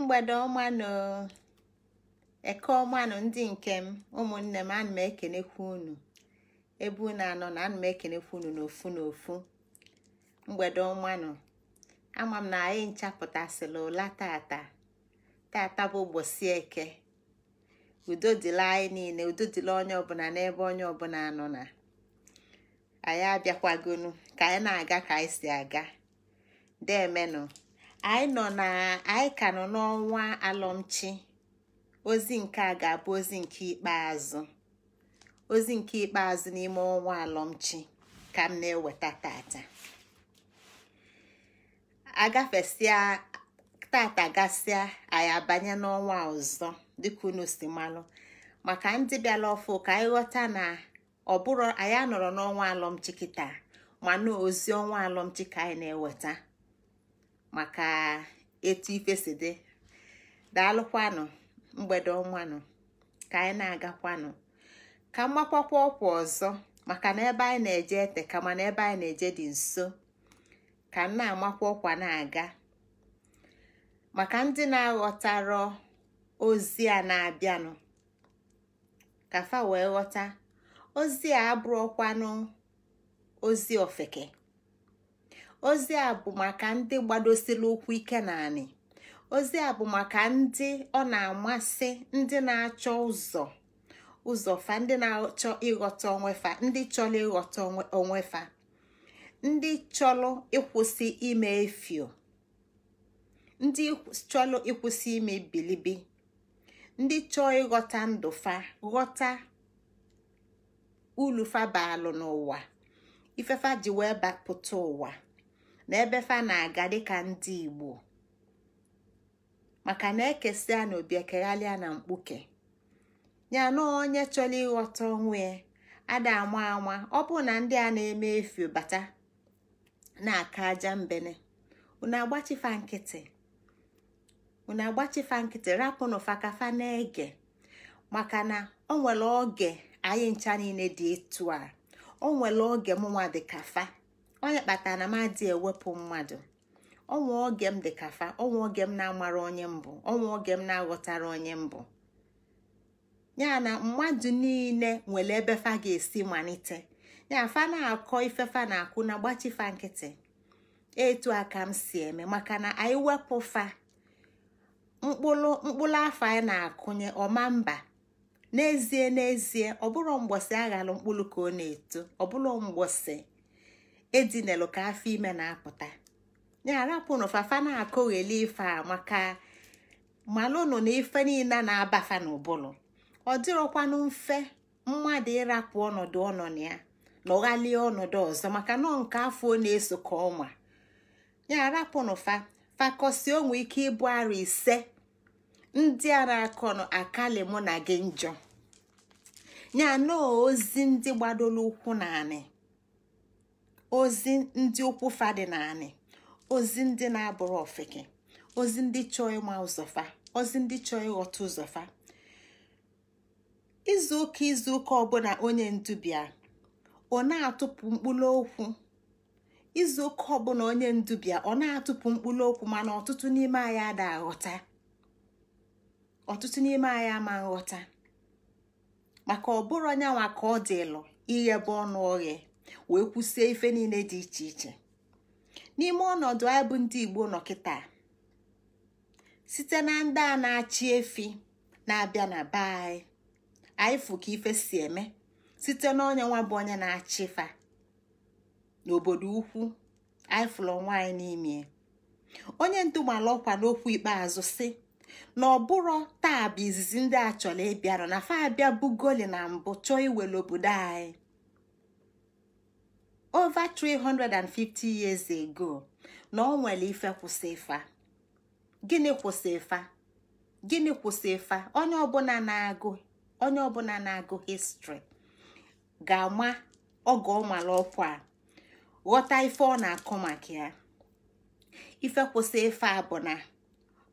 Mgbede ọmanụ, eke ọmanụ, ndị nke m, ụmụnne m, ana m ekenekwa unu ebe unu anọ na ana m ekenekwa unu n'ofu n'ofu. Mgbede ọmanụ. Ama m na anyị nchapụtasịla ụla tata. Tata bụ ụbọchị Eke. Udo dịla anyị niile, udo dịla onye ọbụla n'ebe onye ọbụla nọ. Na anyị abịakwagonu ka anyị na-aga ka anyị si aga. Deemenụ. Anyị nọ na anyị ka nọ n'ọnwa alọmchi. Ozi nke a ga-abụ ozi nke ikpeazụ, ozi nke ikpeazụ n'ime ọnwa alọmchi ka m na-eweta tata. Agafesịa tata, gasịa, anyị abanye n'ọnwa ọzọ dịka unu si malụ. Maka ndị bịara ọfụ, ka anyị ghọta na ọ bụrụ anyị anọrọ n'ọnwa alọmchi kịta, mana ozi ọnwa alọmchi ka anyị na-eweta maka etu ife si dị. Daalụkwanụ. Mgbede ọnwanụ, ka anyị na-agakwanụ, ka mmakwakwa ọkwa ọzọ, maka na ebe anyị na-eje ete kama na ebe anyị na-eje dị nso. Ka m na-amakwa ọkwa na-aga maka ndị na-aghọtarọ ozi a na-abịanụ, ka fa wee ghọta. Ozi a abụrụkwanụ ozi ofeke. Ozi a bụ maka ndị gbadosiri ụkwụ ike naanị. Ozi a bụ maka ndị ọ na-amasị, ndị na-achọ ụzọ ụzọ fa, ndị na-achọ ịghọta onwe fa, ndị chọrọ ịghọta onwe fa, ndị chọrọ ịkwụsị ime efio, ndị chọrọ ịkwụsị ime bilibi, ndị chọọ ịghọta ndụ fa, ghọta ulu fa baalụ n'ụwa, ifefa ji wee bapụta ụwa na ebe fa na-aga dịka ndị Igbo. Maka na ekesịa na obi ekeghalịa na mkpuke ya na onye chọrọ ịghọta onwe ya ada ama ama. Ọ bụ na ndị a na-eme efio bata na-aka aja mbene, unu agbachifa nkịtị, unu agbachifa nkịtị, rapụnụ fakafa na-ege. Maka na o nwere oge anyị ncha niile dị etu a. O nwere oge mụnwa dị kafa, onye kpatara na m adị ewepụ mmadụ. Onwe oge m dị kafa, onwe oge m na-amara onye mbụ, onwe oge m na-aghọtara onye mbụ. Ya na mmadụ niile nwere ebe fa ga-esi malite. Ya fa na-akọ ife fa na-akụ na gbachifa nkịtị. Etu a ka m si eme, maka na anyị wepụ fa, mkpụrụ mkpụrụ afọ anyị na-akụnye ọma mba. N'ezie n'ezie, ọ bụrụ mgbọsị aghalụ mkpụrụ ka ọ na-eto, ọ bụrụ mgbọsị edinelụ ka afọ ime na-apụta. Ya rapụnụ fafa na-akọgheli ife a, maka malụnụ na ife niile na-abafa n'ụbụlụ. Ọ dịrọkwanụ mfe mmadụ ịrapụ ọnọdụ ọnọ na ya nọghalie ọnọdụ ọzọ, maka nọ nke afọ ọ na-eso ka ọnwa. Ya rapụnụ fa fakọsi onwe ike ịbụ arọ 5 ndị a na-akọnụ akali mụ na gị njọ. Ya na ozi ndị gbadoro ụkwụ naanị, ozi ndị ụkwụ fa dị naanị, ozi ndị na-abụrụ ofeke, ozi ndị chọọ ịma ụzọ fa, ozi ndị chọọ ịghọta ụzọ fa. Izu ụka izu ụka ọbụla onye ndu bịa, ọ na-atụpụ mkpụrụ okwu. Izu ụka ọbụla onye ndu bịa, ọ na-atụpụ mkpụrụ okwu, mana ọtụtụ n'ime anyị ada aghọta, ọtụtụ n'ime anyị ama nghọta. Maka ọ bụrụ onyanwa ka ọ dịlụ ighebe ọnụ oghe wee kwụsie ife niile dị iche iche n'ime ọnọdụ anyị bụ ndị Igbo nọ kịta, site na ndị a na-achị efi na-abịa na be anyị, anyị fụ ka ife si eme site na onye nwa bụ onye na-achị fa n'obodo ukwu. Anyị fụrụ onwe anyị n'ime. Onye ndu mara ọkwa n'okwu ikpeazụ si na ọ bụrụ taa bụ izizi ndị a chọrọ ịbịarụ na fa abịa bugoli na mbụ chọọ iwere obodo anyị over 350 years ago, na ọ nwere ife kwụsị ifa. Gịnị kwụsị ifa? Gịnị kwụsị ifa? Onye ọbụla na-agụ, onye ọbụla na-agụ history ga-ama oge ọ mara ọkwa a, ghọta ife ọ na-akọ maka ya. Ife kwụsị ife a bụ na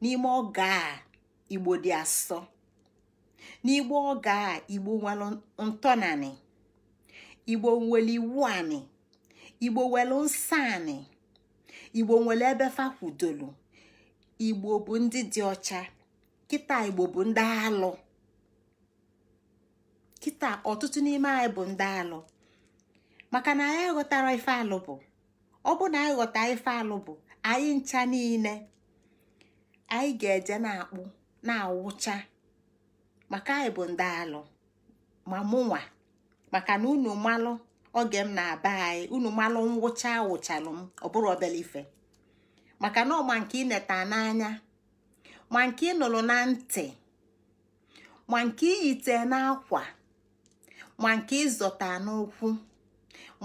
n'ime oge a Igbo dị asọ, n'igbo oge a Igbo nwere ntọnanị, Igbo nwere iwu anị, Igbo nwere nsọ anị, Igbo nwere ebe fa kwudolu. Igbo bụ ndị dị ọcha. Kịta Igbo bụ ndị alụ. Kịta ọtụtụ n'ime anyị bụ ndị alụ, maka na anyị ghọtara ife alụ bụ. Ọ bụ na anyị ghọta ife alụ bụ, anyị ncha niile anyị ga-eje na-akpụ na-awụcha, maka anyị bụ ndị alụ. Ma mụnwa, maka na unu malụ oge m na-aba anyị, unu malụ ngwụcha awụchalụ m, ọ bụrụ obele ife. Maka na ọma nke ị neta n'anya, ma nke ị nụrụ na ntị, ma nke iyite n'akwa, ma nke ịzọta n'ụkwụ,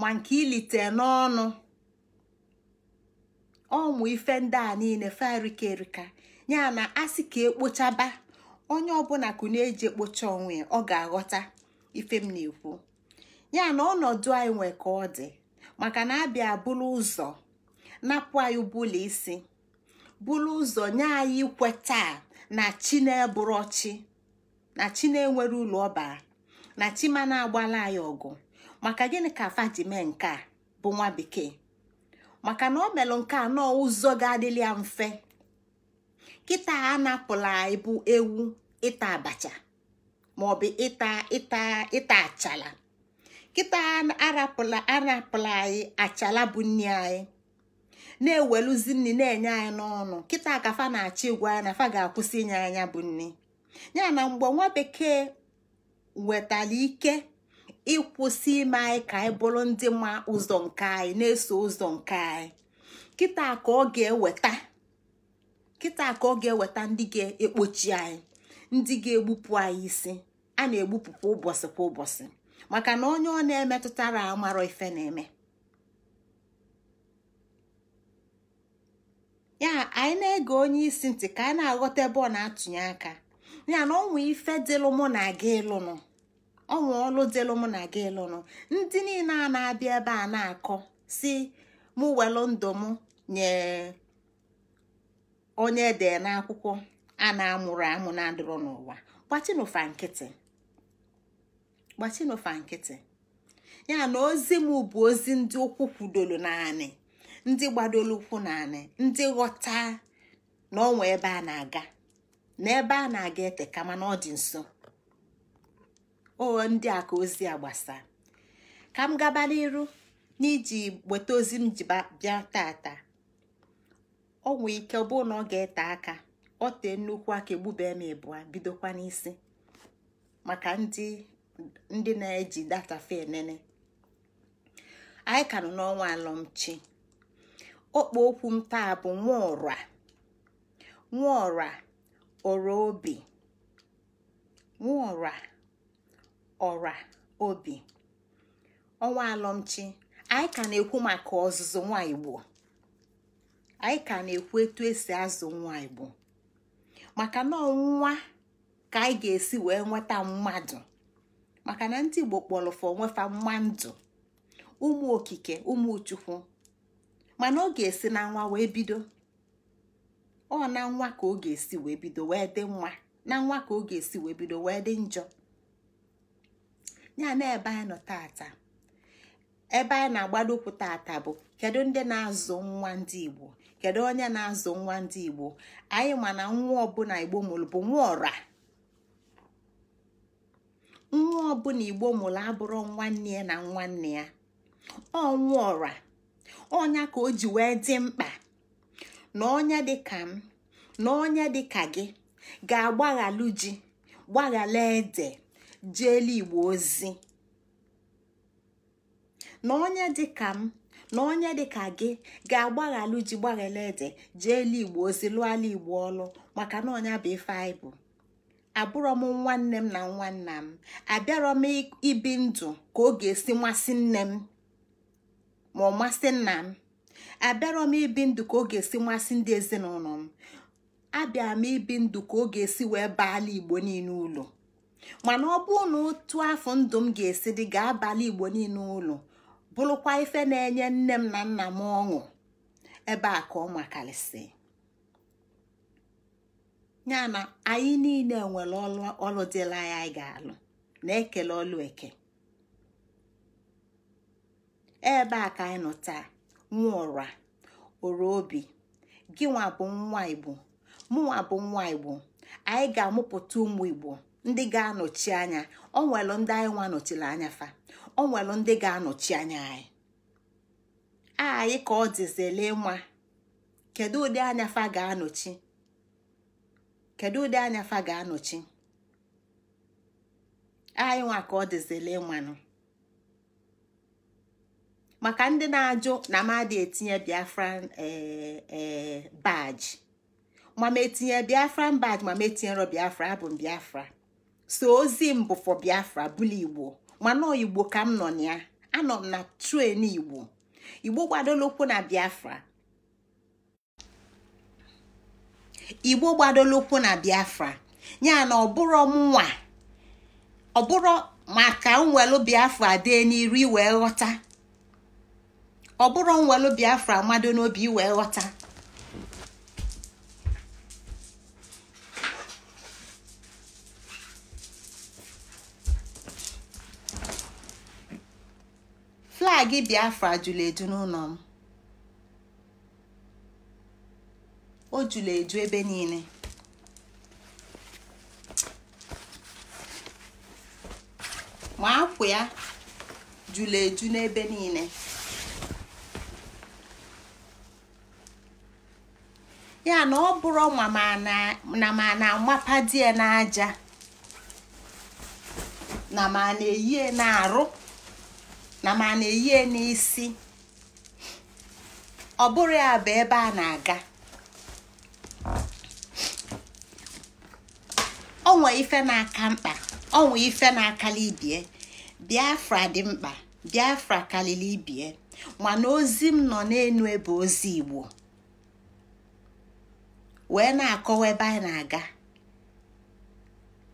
ma nke ilite n'ọnụ, ọmụ ife ndị a niile farika erika. Ya na asị ka ekpochaba onye ọbụla kụ na-eji ekpocha onwe ya, ọ ga-aghọta ife m na-ekwu. Ya na ọnọdụ anyị nwe ka ọ dị, maka na abịa bụrụ ụzọ napụ anyị bụla isi, bụrụ ụzọ nye anyị ikweta na chi na-eburu ọchị, na chi na-enwere ụlọ ọba, na chi ma na-agbala anyị ọgụ. Maka gịnị ka afa ji mee nke a bụ nwa bekee? Maka na ọ melụ nke a nọọ ụzọ ga-adịlị ya mfe. Kịta a napụla anyị bụ ewu ịta abacha maọbụ ịta ịta ịta achala. Kịta arapụla anapụla anyị achala bụ nri anyị, na-eweluzi nri na-enye anyị n'ọnụ. Kịta ka fa na-achọ ịgwa anyị na fa ga-akwụsị inye anya bụ nri. Ya na mgbe nwa bekee wetara ike ịkwụsị ime anyị ka anyị bụrụ ndị ma ụzọ nke anyị, na-eso ụzọ nke anyị, kịta ka ọ ga-eweta, kịta ka ọ ga-eweta ndị ga-ekpochi anyị, ndị ga-egbupụ anyị isi. A na-egbupụ kwa ụbọchị kwa ụbọchị, maka na onye ọ na-emetụtara amarọ ife na-eme ya. Anyị na-ege onye isi ntị ka anyị na-aghọta ebe ọ na-atụnye aka. Ya na ọnwa ife dịlụ mụ na gị ịlụnụ, ọnwa ọlụ dịlụ mụ na gị ịlụnụ. Ndị niile a na-abịa ebe a na-akọ si mụ welụ ndụ m nye onye ede n'akwụkwọ a na-amụrụ amụ na-adịrọ n'ụwa, gbachinụfa nkịtị, gbachinụfa nkịtị. Ya na ozi m bụ ozi ndị ụkwụ kwudolu naanị, ndị gbadolu ụkwụ naanị, ndị ghọta na ọnwa ebe a na-aga, na ebe a na-aga ete kama na ọ dị nso. O ndị a ka ozi a gbasa. Ka m gaba n'iru n'iji weta ozi m ji bịa tata. O nwee ike ọ bụrụ na ọ ga-ete aka, ọ tee nnukwu aka, egbube m ịbụa bidokwa n'isi, maka ndị na-eji data fe nene. Anyị ka nọ n'ọnwa alọmchi. Okpo okwu m taa bụ nwaọra, nwaọra ọra obi, nwaọra ọra obi. Ọnwa alọmchi, anyị ka na-ekwu maka ọzụzụ nwa Igbo. Anyị ka na-ekwu etu esi azụ nwa Igbo, maka na ọnwa ka anyị ga-esi wee nweta mmadụ. Maka na ndị Igbo kpọrọ onwefa mma ndụ, ụmụ okike, ụmụ Chukwu. Mana ọ ga-esi na nwa wee bido. Ọ na nwa ka ọ ga-esi wee bido wee dị nwa, na nwa ka ọ ga-esi wee bido wee dị njọ. Ya na ebe anyị nọ tata, ebe anyị na-agbado ụkwụ tata bụ kedu ndị na-azụ nwa ndị Igbo, kedu onye na-azụ nwa ndị Igbo. Anyị ma na nwa ọbụla Igbo mụrụ bụ nwa ọra. Nwa ọbụla Igbo mụrụ abụrụ nwanne ya na nwanne ya, ọ nwa ọra. Ọnya ka o ji wee dị mkpa na onye dị ka m na onye dị ka gị ga-agbaghalụ ji, gbaghala ede, jeelu Igbo ozi. Na onye dị ka m na onye dị ka gị ga-agbaghalụ ji, gbaghala ede, jeelu Igbo ozi, lụọla Igbo ọlụ. Maka na ọnya bụ ife anyị bụ. Abụrọ m nwanne m na nwanna m, abịarọ m ibi ndụ ka ọ ga-esi masị nne m ma ọ masị nna m, abịarọ m ibi ndụ ka ọ ga-esi masị ndị ezinụlọ m. Abịa m ibi ndụ ka ọ ga-esi wee baala Igbo niile ụlọ. Mana ọ bụrụ na otu afọ ndụ m ga-esi dị ga-abalị Igbo niile ụlọ, bụrụkwa ife na-enye nne m na nna m ọṅụ, ebe a ka ọ makarịsị. Ya na anyị niile nwere ọlụ dịla anyị anyị ga-alụ, na-ekele ọlụ eke. Ebe a ka anyị nọ taa. Nwa ọra ọra obi, gị nwa bụ nwa Igbo. Mụnwa bụ nwa Igbo. Anyị ga-amụpụta ụmụ Igbo ndị ga-anọchi anya. O nwelu ndị anyị nwa nọchiri anya fa, o nwelu ndị ga-anọchi anya anyị. Anyị ka ọ dịzele nwa, kedu ụdị anya fa ga-anọchi? Kedu ụdị anya fa ga-anọchi? Anyị nwa ka ọ dịzele nwanụ. Maka ndị na-ajụ na m adị etinye Biafran badge, ma m etinye Biafran badge, ma m etinyero Biafra, abụ m Biafra. So ozi m bụ for Biafra bụla Igbo, mana Igbo ka m nọ na ya. Anọ m na tren Igbo. Igbo gbadolo ụkwụ na Biafra. Igbo gbadolo ụkwụ na Biafra. Ya na ọ bụrụ mụnwa, ọ bụrụ maka nwelu Biafra dee n'iru wee ghọta, ọ bụrụ nwelu Biafra mmadụ n'obi wee ghọta. Flag Biafra jụrụ eju n'ụlọ m. O jụrụ eju ebe niile. Ma akwa ya jụrụ eju n'ebe niile. Ya na ọ bụrụ ma na ma na-amapa di ya n'aja, na ma na-eyi na-arụ, na ma na-eyi n'isi, ọ bụrụ ya bụ ebe a na-aga. Onwe ife na-aka mkpa, onwe ife na-akali ibie. Biafra dị mkpa, Biafra kalili ibie, mana ozi m nọ n'enu ebe ozi Igbo wee na-akọwa ebe anyị na-aga.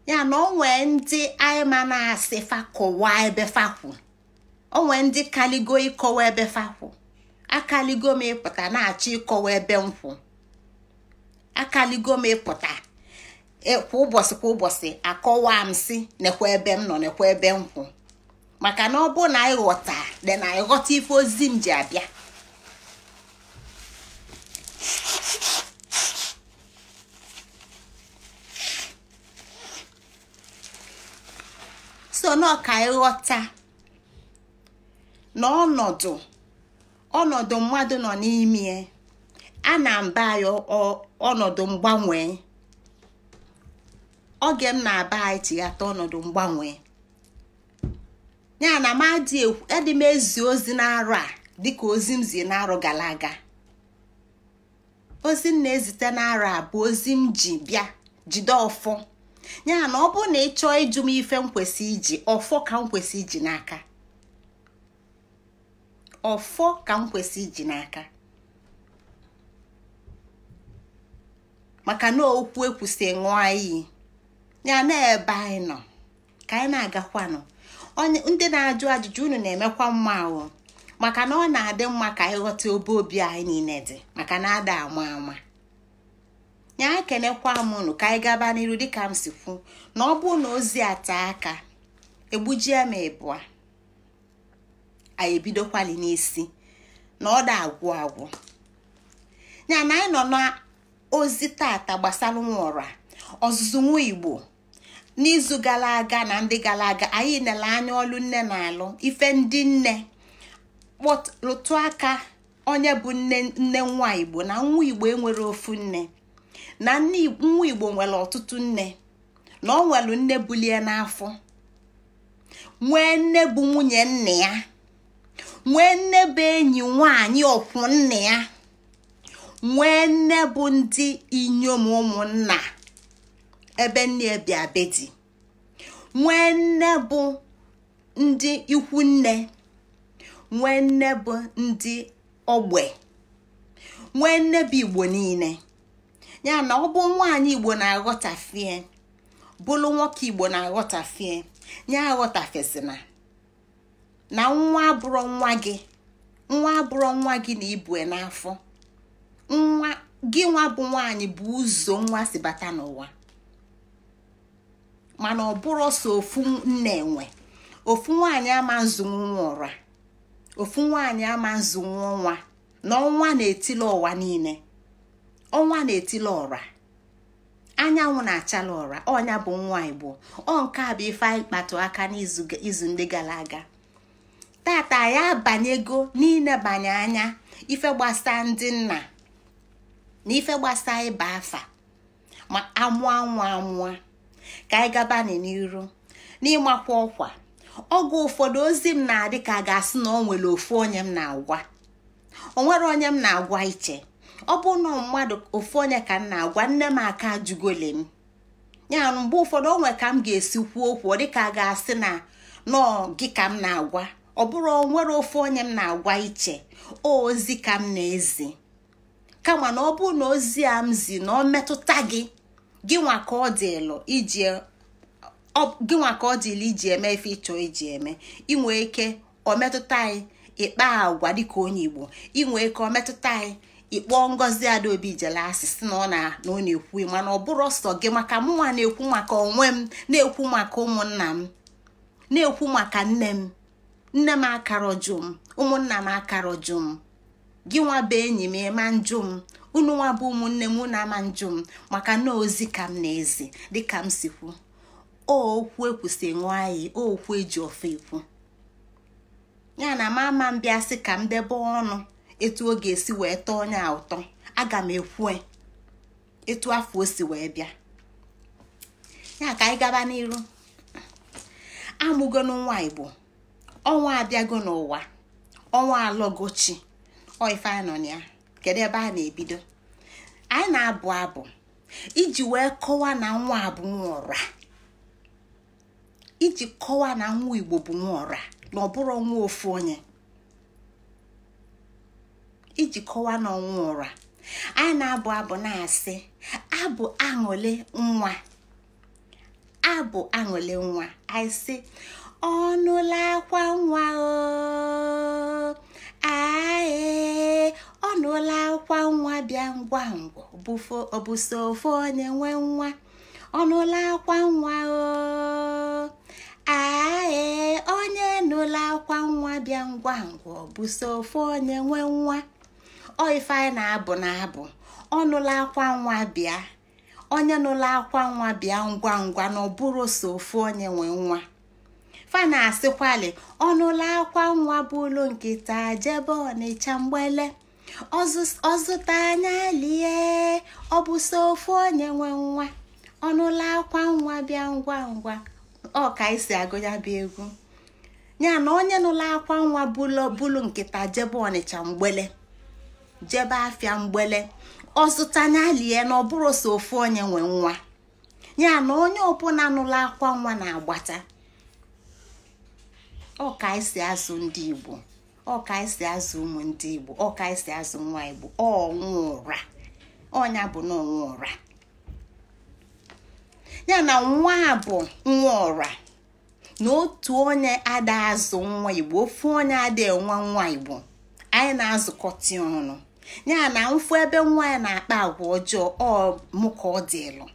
Ya na onwe ndị anyị ma na-asị fa kọwaa ebe fa kwụ, onwe ndị kaligo ịkọwa ebe fa kwụ. Akaligo m ịpụta na-achọ ịkọwa ebe nkwụ. Akaligo m ịpụta kwa ụbọchị kwa ụbọchị akọwa m si nekwa ebe m nọ, nekwa ebe nkwụ. Maka na ọ bụ na anyị ghọta dị na anyị ghọta ife ozi m ji abịa. So na ka anyị ghọta na ọnọdụ mmadụ nọ n'ime a na mba ya ọnọdụ mgbanwe. Oge m na-aba anyị chighata ọnọdụ mgbanwe. Ya na m adị m ezi ozi n'arụ a dịka ozi m zi n'arụ gara aga. Ozi m na-ezite n'arụ a bụ ozi m ji bịa jide ọfọ. Ya na ọ bụ na ị chọọ ịjụ m ife m kwesị iji, ọfọ ka m kwesị iji n'aka. Ọfọ ka m kwesị iji n'aka. Maka na okwu ekwusị ṅụọ iyi. Ya na ebe anyị nọ ka anyị na-agakwanụ. Ndị na-ajụ ajụjụ unu na-emekwa mma ahụ, maka na ọ na-adị mma ka anyị ghọta obe obi anyị niile dị, maka na ada ama ama. Ya ekenekwa m unu ka anyị gaba n'iru dịka m si kwu na ọ bụ na ozi ata aka egbujie m ịbụa, anyị ebidokwali n'isi na ọ da agwụ agwụ. Ya na anyị nọ n'ozi tata gbasara nwa ọzụzụ nwa Igbo. N'izu gara aga na ndị gara aga anyị nele anya ọlụ nne na-alụ, ife ndị nne lụtụ aka onye bụ nne nwa Igbo, na nwa Igbo enwere ofu nne, na nwa Igbo nwere ọtụtụ nne, na ọ nwere nne bulie n'afọ, nwee nne bụ nwunye nne ya, nwee nne bụ enyi nwaanyị ọkwụ nne ya, nwee nne bụ ndị inyom ụmụnna ebe nne bịa be di, nwee nne bụ ndị ikwu nne, nwee nne bụ ndị ogbe, nwee nne bụ Igbo niile. Ya na ọ bụ nwaanyị Igbo na-aghọtafie, bụrụ nwoke Igbo na-aghọtafie, ya aghọtafesina na nwa abụrụ nwa gị, nwa abụrụ nwa gị na ibue n'afọ. Nwa gị nwa bụ nwaanyị bụ ụzọ nwa si bata n'ụwa. Mana ọ bụrụ sọ ofu nne enwe, ofu nwaanyị ama nzunwu nwa ụra, ofu nwaanyị ama nzunwu nwa, na ọnwa na-etili ụwa niile, ọnwa na-etili ụra. Anyanwụ na-achala ụra, ọnya bụ nwa Igbo. Ọ nke a bụ ife anyị kpatụ aka n'izu ndị gara aga. Tata ya abanyego n'inebanye anya ife gbasa ndị nna na ife gbasa ịba afa ma amụa nwa amụa. Ka anyị gabani n'iru n'ịmakwa ọkwa. Oge ụfọdụ ozi m na-adị ka a ga-asị na ọ nwere ofu onye m na-agwa. O nwere onye m na-agwa iche. Ọ bụ na mmadụ ofu onye ka m na-agwa, nne m aka ajụgole m. Ya mgbe ụfọdụ o nwere ka m ga-esi kwuo okwu ọ dị ka a ga-asị na nọọ gị ka m na-agwa. Ọ bụrụ o nwere ofu onye m na-agwa iche, ozi ka m na-ezi. Kama na ọ bụ na ozi a m zi na ọ metụta gị, gị nwa ka ọ dịlụ iji gị nwa ka ọ dịlụ iji eme ife ịchọ iji eme. Inwe ike ọ metụta anyị ịkpa agwa dịka onye Igbo. Inwe ike ọ metụta anyị ịkpọọ Ngozi Adaobi jele asị sị na ọ na-ekwu, mana ọ bụrụ ọsọ gị, maka mụnwa na-ekwu maka onwe m, na-ekwu maka ụmụnna m, na-ekwu maka nne m. Nne m akarọ jụ m, ụmụnna m akarọ jụ m, gị nwa bụ enyi m ịma njụ m, unu nwa bụ ụmụnne m unu ama njụ m, maka na ozi ka m na-ezi. Dịka m si kwu, okwu ekwusi ṅụọ anyị, okwu eji ofe ekwu. Ya na mama m bịa sị ka m debe ọnụ etu ọ ga-esi wee tọọ onye a ụtọ, aga m ekwu etu afọ o si wee bịa. Ya ka anyị gaba n'iru. Amụgo nwa Igbo, ọnwa abịago n'ụwa, ọnwa alọgochi. Ọ ife anyị nọ na ya. Kedu ebe a na-ebido? Anyị na-abụ abụ iji wee kọwaa na nwa bụ nwa ọra, iji kọwaa na nwa Igbo bụ nwa ọra, na ọ bụrụ nwa ofu onye, iji kọwaa na ọnwa ụra. Anyị na-abụ abụ na-asị abụ aṅụle nwa, abụ aṅụle nwa. Anyị sị ọnụla akwa nwa o, ae ọnụla akwa nwa bịa ngwa ngwa, ọbụso ofu onye nwe nwa. Ọnụla akwa nwa o, ae onye nụla akwa nwa bịa ngwa ngwa, ọbụso ofu onye nwe nwa. Ọ ife anyị na-abụ na-abụ ọnụla akwa nwa bịa, onye nụla akwa nwa bịa ngwa ngwa, na ọ bụrụ so ofu onye nwe nwa. Fa na-asịkwali ọnụla akwa nwa bụlụ nkịta jebe Ọnịcha mgbele, ọzụta anya lie, ọ bụ so ofu onye nwe nwa. Ọnụla akwa nwa bịa ngwa ngwa. Ọ ka anyị si agụ ya bụ egwu. Ya na onye nụla akwa nwa bụlụ nkịta jebe Ọnịcha mgbele, jebe afịa mgbele, ọzụta anya lie, na ọ bụrụ so ofu onye nwe nwa. Ya na onye ọbụla nụla akwa nwa na-agbata. Ọ ka anyị si azụ ndị Igbo, ọ ka anyị si azụ ụmụ ndị Igbo, ọ ka anyị si azụ nwa Igbo. Ọ nwa ụra, ọnya bụ na ọnwa ụra. Ya na nwa bụ nwa ụra, na otu onye ada azụ nwa Igbo, ofu onye ada enwe nwa Igbo. Anyị na-azụkọta ọnụ. Ya na mfu ebe nwa ya na-akpa agwa ọjọọ, ọ mụ ka ọ dịlụ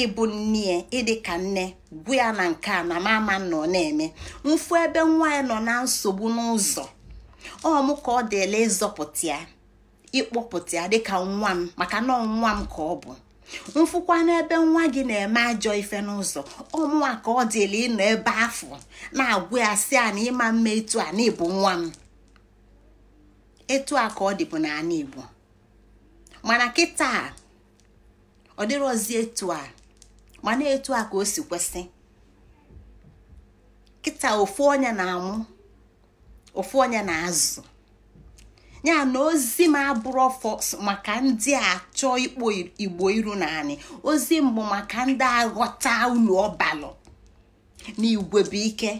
ịbụ nne, ịdị ka nne gwu ya na nke a na mama nọ na-eme. Mfu ebe nwa ya nọ na nsogbu n'ụzọ, ọ mụ ka ọ dịla ịzọpụta ya, ịkpọpụta ya dịka nwa m, maka na nwa m ka ọ bụ. Mfụkwa n'ebe nwa gị na-eme ajọ ife n'ụzọ, ọmụnwa ka ọ dịla ịnọ ebe afọ na-agwụ ya sị a na ịma mma etu a na ịbụ nwa m. Etu a ka ọ dịbụ n'ala Igbo. Mana kịta ọ dịrọzi etu a, mana etu a ka o si kwesị. Kịta ofu onye na-amụ, ofu onye na-azụ. Ya na ozi m abụrụ maka ndị a chọọ ikpo Igbo iru naanị. Ozi m bụ maka ndị aghọta ulu ọbalụ na igwe bụ ike.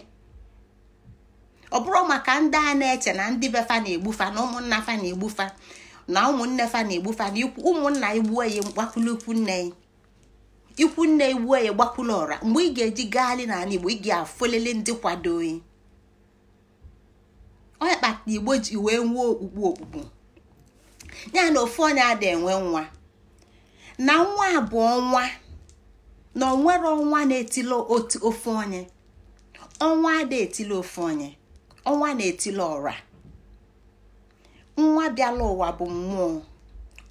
Ọ bụrụ maka ndị a na-eche na ndị befa na-egbufa, na ụmụnna fa na-egbufa, na ụmụnne fa na-egbufa, na ụmụnna igbuo ya gbakwulu ikwu nne ya, ikwu nne igbuo ya gbakwulu ọra. Mgbe ị ga-eji gaali n'ala Igbo, ị ga-afụlele ndị kwado onye kpata Igbo ji wee nwee okpukpu okpukpu. Ya na ofu onye ada enwe nwa, na nwa bụ ọnwa, na onwere ọnwa na-etili ofu onye. Ọnwa ada etili ofu onye, ọnwa na-etili ọra. Nwa bịala ụwa bụ mmụọ,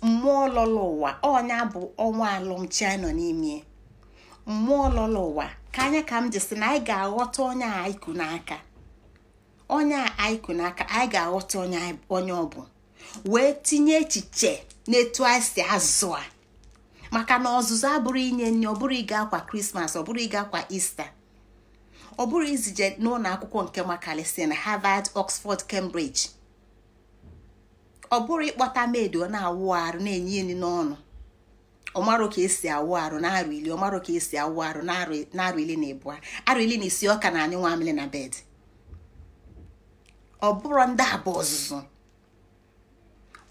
Mmụọ lọlọ ụwa ọnya bụ ọnwa alụmchi anyị nọ n'ime. Mmụọ lọlọ ụwa ka anya ka m ji sị na anyị ga-aghọta onye anyị ku n'aka, onye anyị ku n'aka, anyị ga-aghọta onye ọ bụ, wee tinye echiche n'etu anyị si azụ a. Maka na ọzụzụ abụrụ inye nne, ọ bụrụ ịga akwa Krismas, ọ bụrụ ịga akwa Ista, ọ bụrụ izije n'ụlọ akwụkwọ nke makalịsị na Harvard, Oxford, Cambridge, ọ bụrụ ịkpọta maid ọ na-awụ arụ na-enye nri n'ọnụ, ọmarụ ka esi awụ arụ na-arụ ili, ọmarụ ka esi awụ arụ na-arụ ili na ịbụa, arụ ili na isi ọka na anyụ nwamili na bed. Ọ bụrụ ndị a bụ ọzụzụ.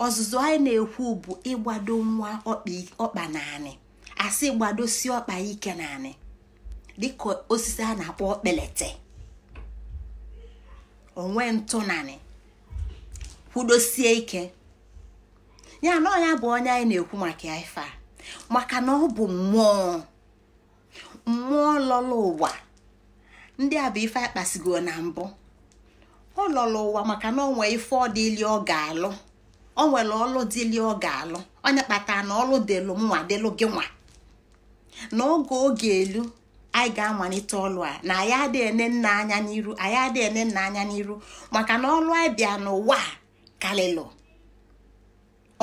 Ọzụzụ anyị na-ekwu bụ ịgbado nwa ọkpa naanị, asị gbadosi ọkpa ike naanị, dịka osisi a na-akpọ okpelete, onwe ntụ naanị, kwudosie ike. Ya na ọnya bụ onye anyị na-ekwu maka ya ife a, maka na ọ bụ mmụọ, mmụọ lọlọ ụwa. Ndị a bụ ife akpasigo na mbụ. Ọ lọlọ ụwa maka na ọ nwee ife ọ dịli ọ ga-alụ, ọ nwere ọlụ dịli ọ ga-alụ. Onye kpatara na ọlụ dịlụ nwa dịlụ gị nwa, na oge elu anyị ga-amalite ọlụ a, na anyị adịghị ene nna anya n'iru, anyị adịghị ene nna anya n'iru, maka na ọlụ anyị bịa n'ụwa kalịlụ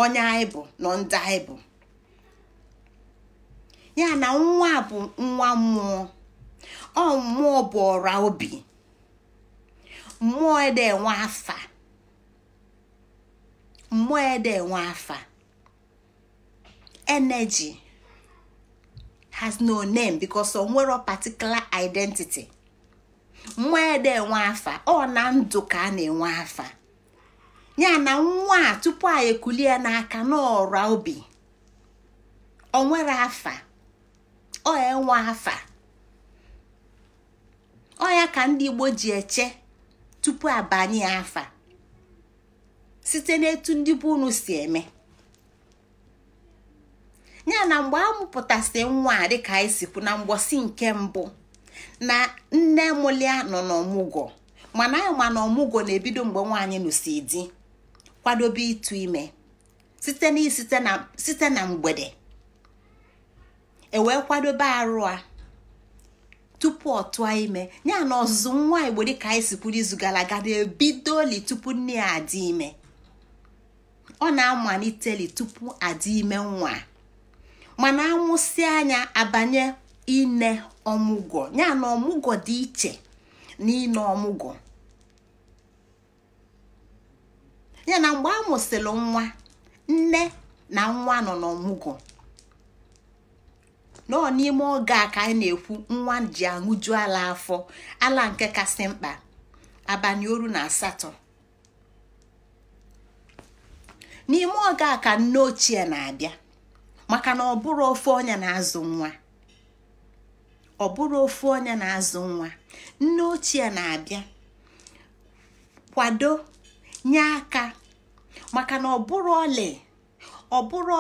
onye anyị bụ nọ ndị anyị bụ. Ya na nwa bụ nwa mmụọ, ọ mmụọ bụ ọra obi, mmụọ ede enwe afa, mmụọ ede enwe afa. Energy has no name because o nwere particular identity. Mmụọ ede enwe afa, ọ na ndụ ka a na-enwe afa. Ya na nwa a tupu anyị ekulie n'aka n'ọra obi, o nwere afa, ọ enwe afa. Ọ ya ka ndị Igbo ji eche tupu abanye afa, site n'etu ndị bụ unu si eme. Ya na mgbe a mụpụtasị nwa a, dịka anyị si kwu na mgbọsị nke mbụ, na nne mụlịa nọ n'ọmụgwọ, mana anyị ma na ọmụgwọ na-ebido mgbe nwaanyị nụsi di, kwadobe ịtụ ime, site na mgbede e wee kwadobe arụ a tupu ọ tụọ ime. Ya na ọzụzụ nwa Igbo dịka anyị si kwuru izu gara aga na-ebidoli tupu nne ya adị ime, ọ na-amaliteli tupu adị ime nwa. Mana amụsị anya abanye ine ọmụgwọ. Ya na ọmụgwọ dị iche na ine ọmụgwọ. Ya na mgbe a mụsịrị nwa, nne na nwa nọ n'ọmụgwọ. Nọ n'ime oge a ka anyị na-ekwu nwa ji aṅụju ala afọ, ala nke kasị mkpa, abalị 18. N'ime oge a ka nne ochie na-abịa, maka na ọ bụrụ ofu onye na-azụ nwa, ọ bụrụ ofu onye na-azụ nwa, nne ochie na-abịa kwado nye aka, maka na ọ bụrụ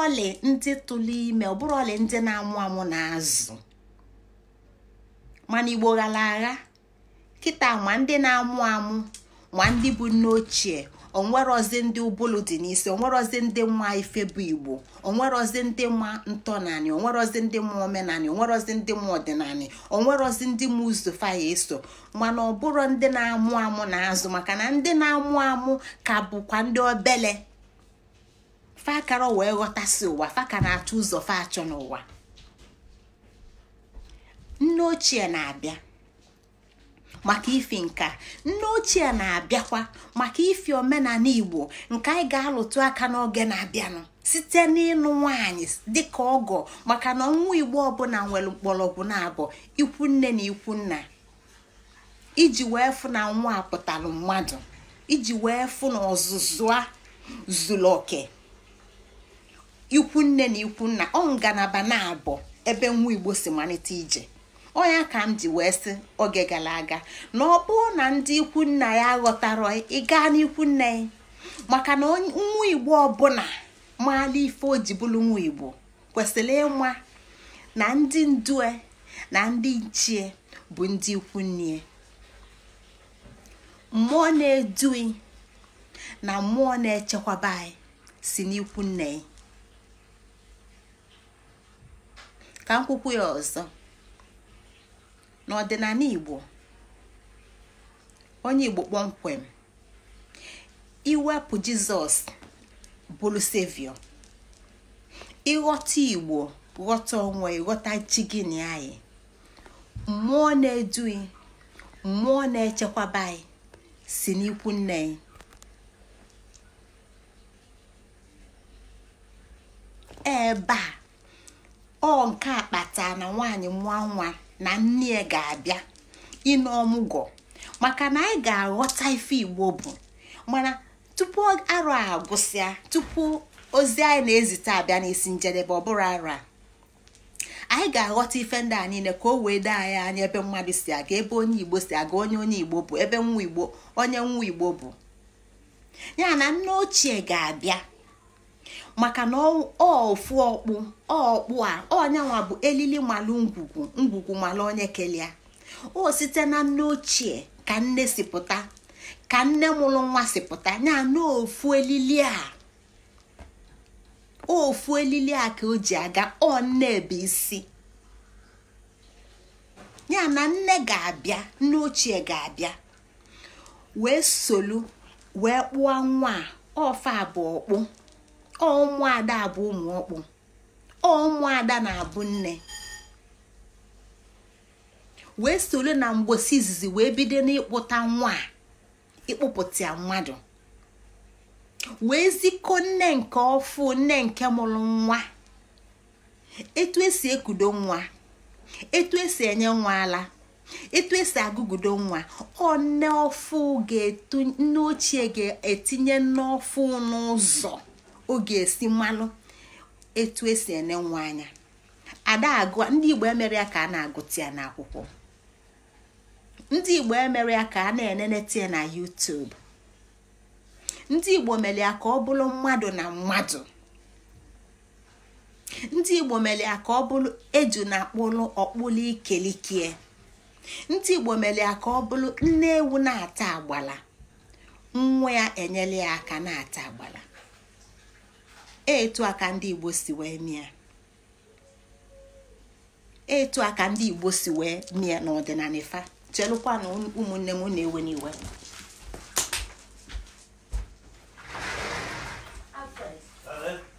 ọlị ndị tụrụ ime, ọ bụrụ ọlị ndị na-amụ amụ na-azụ. Mana Igbo ghara agha kịta, ma ndị na-amụ amụ ma ndị bụ nne ochie, onwerozi ndị ụbụlụ dị n'isi, onwerozi ndị nwa ife bụ Igbo, onwerozi ndị nwa ntọnanị, onwerozi ndị nwa omenanị, onwerozi ndị nwa ọdịnanị, onwerozi ndị nwa ụzọ faya eso. Mana ọ bụrụ ndị na-amụ amụ na-azụ, maka na ndị na-amụ amụ ka bụkwa ndị obele, fakara wee ghọtasị ụwa, faka na-achọ ụzọ fa achọ n'ụwa. Nne ochie na-abịa maka ifi nka, nne ochie na-abịakwa maka ifi omenala Igbo nke anyị ga-alụtụ aka n'oge na-abịanụ, site n'ịnụ nwaanyị dịka ọgọ, maka na nwa Igbo ọbụla nwere mkpọrọgwụ na-abụ ikwu nne na ikwu nna, iji wee fụ na nwa pụtara mmadụ, iji wee fụ na ọzụzụ a zuru oke. Ikwu nne na ikwu nna ọ ngalaba na-abụ ebe nwa Igbo si malite ije. Ọnya ka m ji wee sị oge gara aga na ọ bụrụ na ndị ikwu nna ya aghọtara, ị gaa n'ikwu nne ya, maka na nwa Igbo ọbụla maala ife o ji bụrụ nwa Igbo kwesịrị ịma na ndị ndue na ndị nchie bụ ndị ikwu nne. Mmụọ na-edui na mmụọ na-echekwaba anyị si n'ikwu nne ya. Ka nkwukwu ya ọzọ n'ọdịnala Igbo, onye Igbo kpọmkwem, iwepụ Jizọs bụrụ sevio, ịghọta Igbo, ghọta onwe, ghọta chi gị na anyị, mmụọ na-eduhi, mmụọ na-echekwaba anyị si n'ikwu nne anyị. Ebe a ọ nke a kpatara na nwaanyị mụọ nwa na nne ya ga-abịa ịnọ ọmụgwọ, maka na anyị ga-aghọta ife Igbo bụ. Mana tupu arọ a agwụsịa, tupu ozi anyị na-ezite abịa n'isi njedebe, ọ bụrụ arọ a, anyị ga-aghọta ife ndị a niile ka o wee doo anyị anya ebe mmadụ si aga, ebe onye Igbo si aga, onye onye Igbo bụ, ebe nwa Igbo, onye nwa Igbo bụ. Ya na nne ochie ga-abịa, maka na ofu ọkpụ ọkpụ a ọnyanwa bụ elili malụ ngwugwu, ngwugwu malụ onye kelia. O site na nne ochie ka nne si pụta, ka nne mụrụ nwa si pụta. Ya na ofu elili a, ofu elili a ka o ji aga, ọ nne bụ isi. Ya na nne ga-abịa, nne ochie ga-abịa wee solu wee kpụọ nwa a. Ọfa bụ ọkpụ, ụmụada bụ ụmụ ọkpụ, ụmụada na-abụ nne. Wee solu na mgbosi izizi wee bido n'ịkpụta nwa a, ịkpụpụta ya mmadụ, wee zikọ nne nke ọfụ, nne nke mụrụ nwa, etu esi ekudo nwa, etu esi enye nwa ala, etu esi agụgudo nwa. Ọ nne ọfụ ga-etu, nne ochie ga-etinye nne ọfụ n'ụzọ ọ ga-esi mmalụ etu esi ene nwa anya. Ada agụ, ndị Igbo emere ya ka a na-agụta ya n'akwụkwọ, ndị Igbo emere ya ka a na-enenete ya na YouTube, ndị Igbo mere ya ka ọ bụrụ mmadụ na mmadụ, ndị Igbo mere ya ka ọ bụrụ eju na akpụlụ ọkpụlụ ikelikie, ndị Igbo mere ya ka ọ bụrụ nne ewu na-ata agbala, nwa ya enyela ya aka na-ata agbala. Etu aka ndị Igbo si wee mịa, etu aka ndị Igbo si wee mịa n'ọdịnala ifa. Chelụkwa na ụmụnne m na-ewe n'iwe.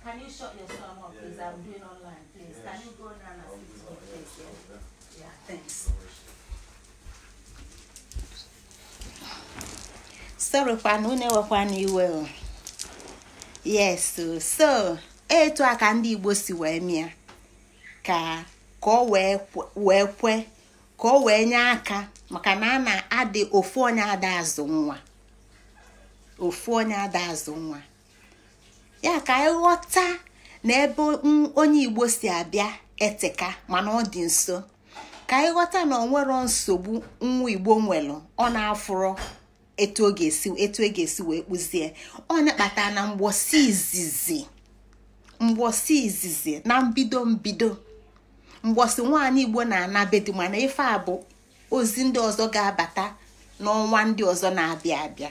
Can you shut your son up, please? I'm doing online, please. Can you go down and sit to me, please? Yeah, yeah, thanks. Sorry, kwana unu ewekwana iwe o. Yes, so etu aka ndị Igbo si wee mịa ka ọ wee kwe ka ọ wee nye aka, maka na a na-adị ofu onye ada azụ nwa, ofu onye ada azụ nwa. Ya ka anyị ghọta na ebe onye Igbo si abịa eteka, mana ọ dị nso. Ka anyị ghọta na ọ nwero nsogbu nwa Igbo nwere, ọ na-afụrọ etu ọ ga-esi, etu ọ ga-esi wee kpụzie. Ọ na-akpata na mgbosi izizi, mgbosi izizi na mbido mbido, mgbosi nwaanyị Igbo na-ana be di. Mana ife a bụ ozi ndị ọzọ ga-abata n'ọnwa ndị ọzọ na-abịa abịa.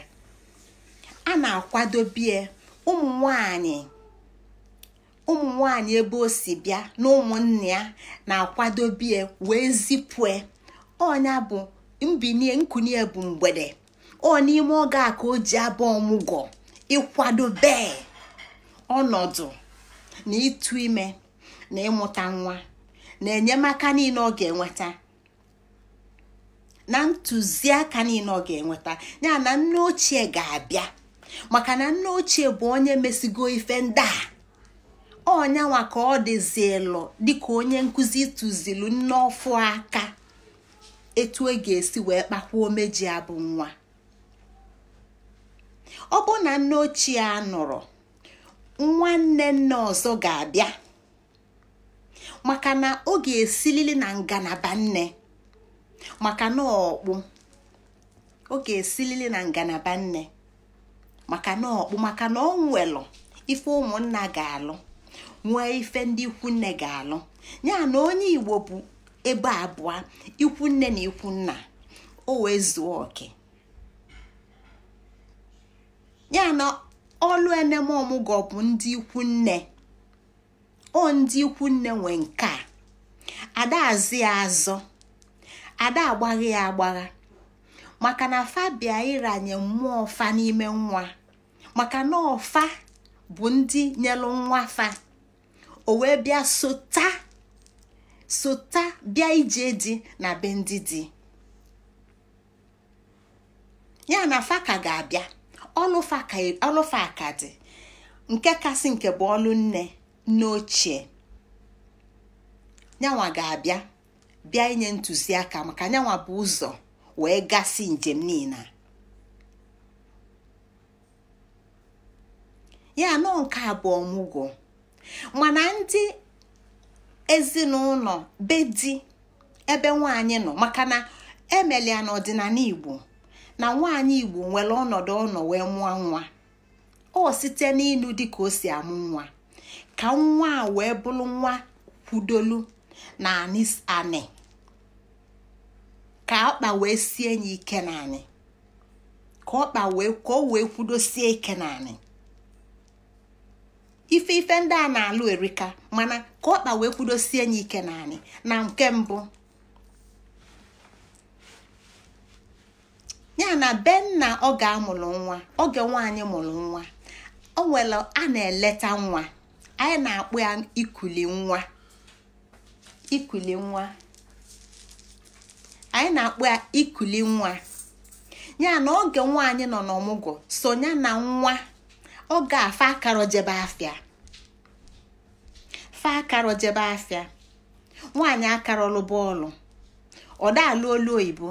A na-akwadobie ụmụ nwanyị, ụmụ nwanyị ebe o si bịa na ụmụnne ya na-akwadobie wee zipue. Ọnya bụ mbinie nkunie bụ mgbede. Ọ n'ime oge a ka o ji abụ ọmụgwọ ịkwadobe ọnọdụ na ịtụ ime na ịmụta nwa na enyemaka niile ọ ga-enweta na ntụziaka niile ọ ga-enweta. Ya na nne ochie ga-abịa, maka na nne ochie bụ onye mesigo ife ndị a. Ọnyanwa ka ọ dịzielu dịka onye nkụzi tụzilu nne ọfụ aka etu e ga-esi wee kpakwa omeji abụ nwa. Ọ bụ na nne ochie a nụrụ, nwanne nne ọzọ ga-abịa, maka na ọ ga-esilili na ngalaba nne, maka na ọkpụ, ọ ga-esilili na ngalaba nne, maka na ọkpụ, maka na ọ nwelụ ife ụmụnna ga-alụ, nwee ife ndị ikwu nne ga-alụ. Ya na onye Igbo bụ ebe abụọ, ikwu nne na ikwu nna, o wee zuo oke. Ya na ọlụ enemọmụgwọ bụ ndị ikwu nne, ọ ndị ikwu nne nwe nke a. Ada azụ ya azọ, ada agbagha ya agbagha, maka na fa bịa ịranye mmụọ fa n'ime nwa, maka na ọfa bụ ndị nyelụ nwa fa. O wee bịa sota bịa ije di na be ndị di ya na fa ka ga-abịa. Ọlụfa ka dị nke kasị nke bụ ọlụ nne n'ochie nyanwa ga-abịa bịa inye ntụziaka, maka nyanwa bụ ụzọ wee gasị njem niile. Ya nọ nke a bụ ọmụgwọ. Mana ndị ezinụlọ be di ebe nwaanyị nọ, maka na emelia n'ọdịnala Igbo na nwaanyị Igbo nwere ọnọdụ ọnọ wee mụọ nwa, ọ site n'ịnụ dị ka o si amụ nwa ka nwa a wee bụrụ nwa kwudolu na anị, ka ọkpa wee sie ya ike naanị, ka ọkpa wee ka o wee kwudosie ike naanị. Ife ndị a na-alụ erika, mana ka ọkpa wee kwudosie ya ike naanị. Na nke mbụ ya na be nna ọ ga-amụrụ nwa, oge nwaanyị mụrụ nwa, o nwere a na-eleta nwa, anyị na-akpọ ya ikuli nwa. Ikuli nwa, anyị na-akpọ ya ikuli nwa. Ya na oge nwaanyị nọ n'ọmụgwọ so ya na nwa, ọ ga-afa akarọ jebe afịa, fa akarọ jebe afịa, nwaanyị akarọlụ bọọlụ, ọ da alụ olu oyibo,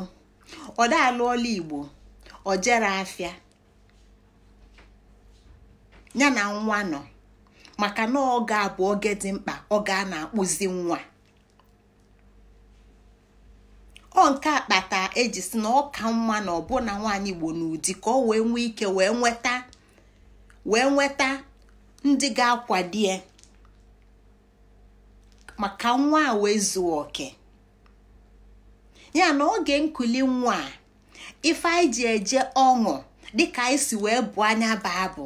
ọ da alụ ọlụ Igbo, ọ jere afịa, ya na nwa nọ, maka na ọ ga-abụ oge dị mkpa ọ ga na-akpụzi nwa. Ọ nke akpata eji si na ọ ka mma na ọbụna nwaanyị Igbo n'ụdị ka ọ wee nwee ike wee nweta ndị ga-akwadie maka nwa a wee zuo oke. Ya na oge nkuli nwa a, ife anyị ji eje ọṅụ dịka anyị si wee bụ anya baa bụ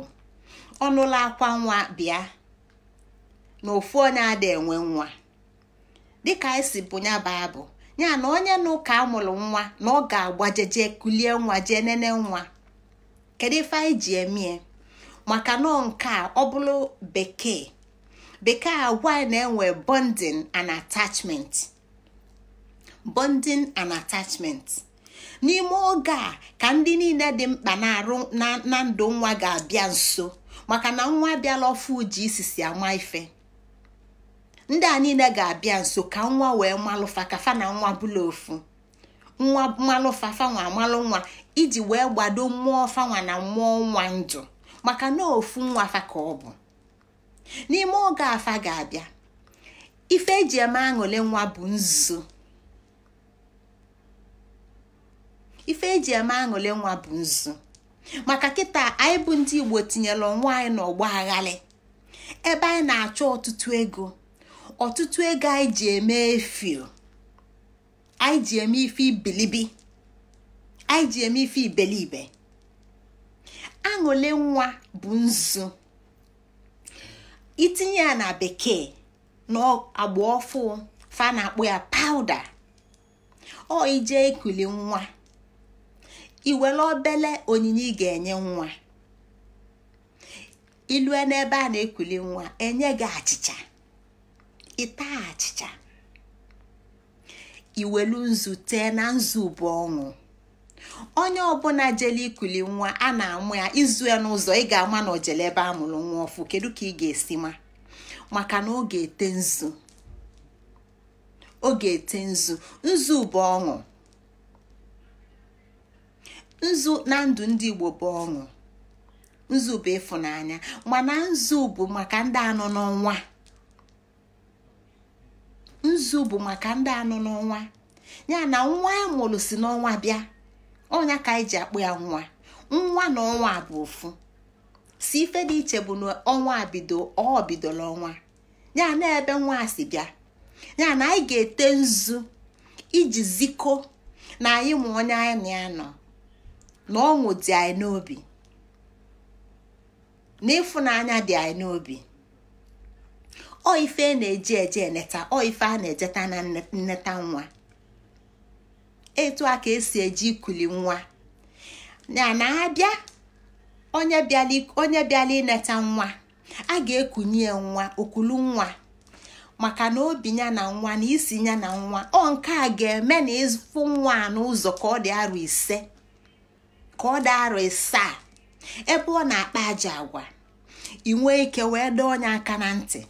ọnụla akwa nwa bịa na ofu onye ada enwe nwa, dịka anyị si bụ nya baa bụ ya na onye n'ụka amụrụ nwa na ọ ga-agbajeje kulie nwa jee nene nwa. Kedu ife anyị ji emie? Maka na nke a ọ bụrụ bekee agwa anyị na-enwe bonding and attachment. Bonding and attachment n'ime oge a ka ndị niile dị mkpa na-arụ na ndụ nwa ga-abịa nso, maka na nwa abịala ọfụ ji isisi ama ife. Ndị a niile ga-abịa nso ka nwa wee malụfa, ka fa na nwa bụla ofu, nwa malụfa fanwa amalụ nwa, iji wee gbado mmụọ fanwa na mmụọ nwa ndụ, maka na ofu nwa fa ka ọ bụ. N'ime oge afa ga-abịa, ife eji eme aṅụle nwa bụ nzu. Ife eji eme aṅụle nwa bụ nzu, maka kịta anyị bụ ndị Igbo tinyere onwe anyị n'ọgba aghalị, ebe anyị na-achọ ọtụtụ ego, ọtụtụ ego anyị ji eme efio, anyị ji eme ife ibilibi, anyị ji eme ife ibelibe. Aṅụle nwa bụ nzu. Itinye ya na bekee na agba ọfụ fa na-akpọ ya pawuda. Ọ ije ikuli nwa, iwere obele onyinye ị ga-enye nwa, ilue n'ebe a na-ekuli nwa enye gị achịcha, ịta achịcha, iwelu nzu tee na nzu bụ ọṅụ. Onye ọbụla jele ikuli nwa a na-amụ ya izu ya n'ụzọ, ị ga-ama na ojele ebe a mụrụ nwa ọfụ. Kedu ka ị ga-esi ma? Maka na ọ ga-ete nzu, ọ ga-ete nzu. Nzu bụ ọṅụ. Nzu na ndụ ndị Igbo bụ ọṅụ. Nzu bụ ịfụnanya, mana nzu bụ maka ndị anọ n'ọnwa. Nzu bụ maka ndị anọ n'ọnwa. Ya na nwa a mụrụ si n'ọnwa bịa, ọnya ka anyị ji akpụ ya nwa. Nwa na ọnwa bụ ofu. Si ife dị iche bụ na ọnwa bido, ọ bidoro ọnwa. Ya na ebe nwa si bịa, ya na anyị ga-ete nzu iji zikọ na anyị ma onye anyị na ya nọ, na ọṅụ dị anyị n'obi, na ịfụnanya dị anyị n'obi. Ọ ife na-eji eje eneta, ọ ife a na-ejeta na nneta nwa. Etu a ka esi eji ikuli nwa. Ya na-abịa onye bịala ineta nwa, a ga-ekunye nwa okulu nwa, maka na obi ya na nwa na isi ya na nwa. Ọ nke a ga-eme na ịfụ nwa n'ụzọ ka ọ dị arọ 5, ka ọ dị arọ 7, ebe ọ na-akpa aja agwa, ị nwee ike wee dọọ onye aka na ntị,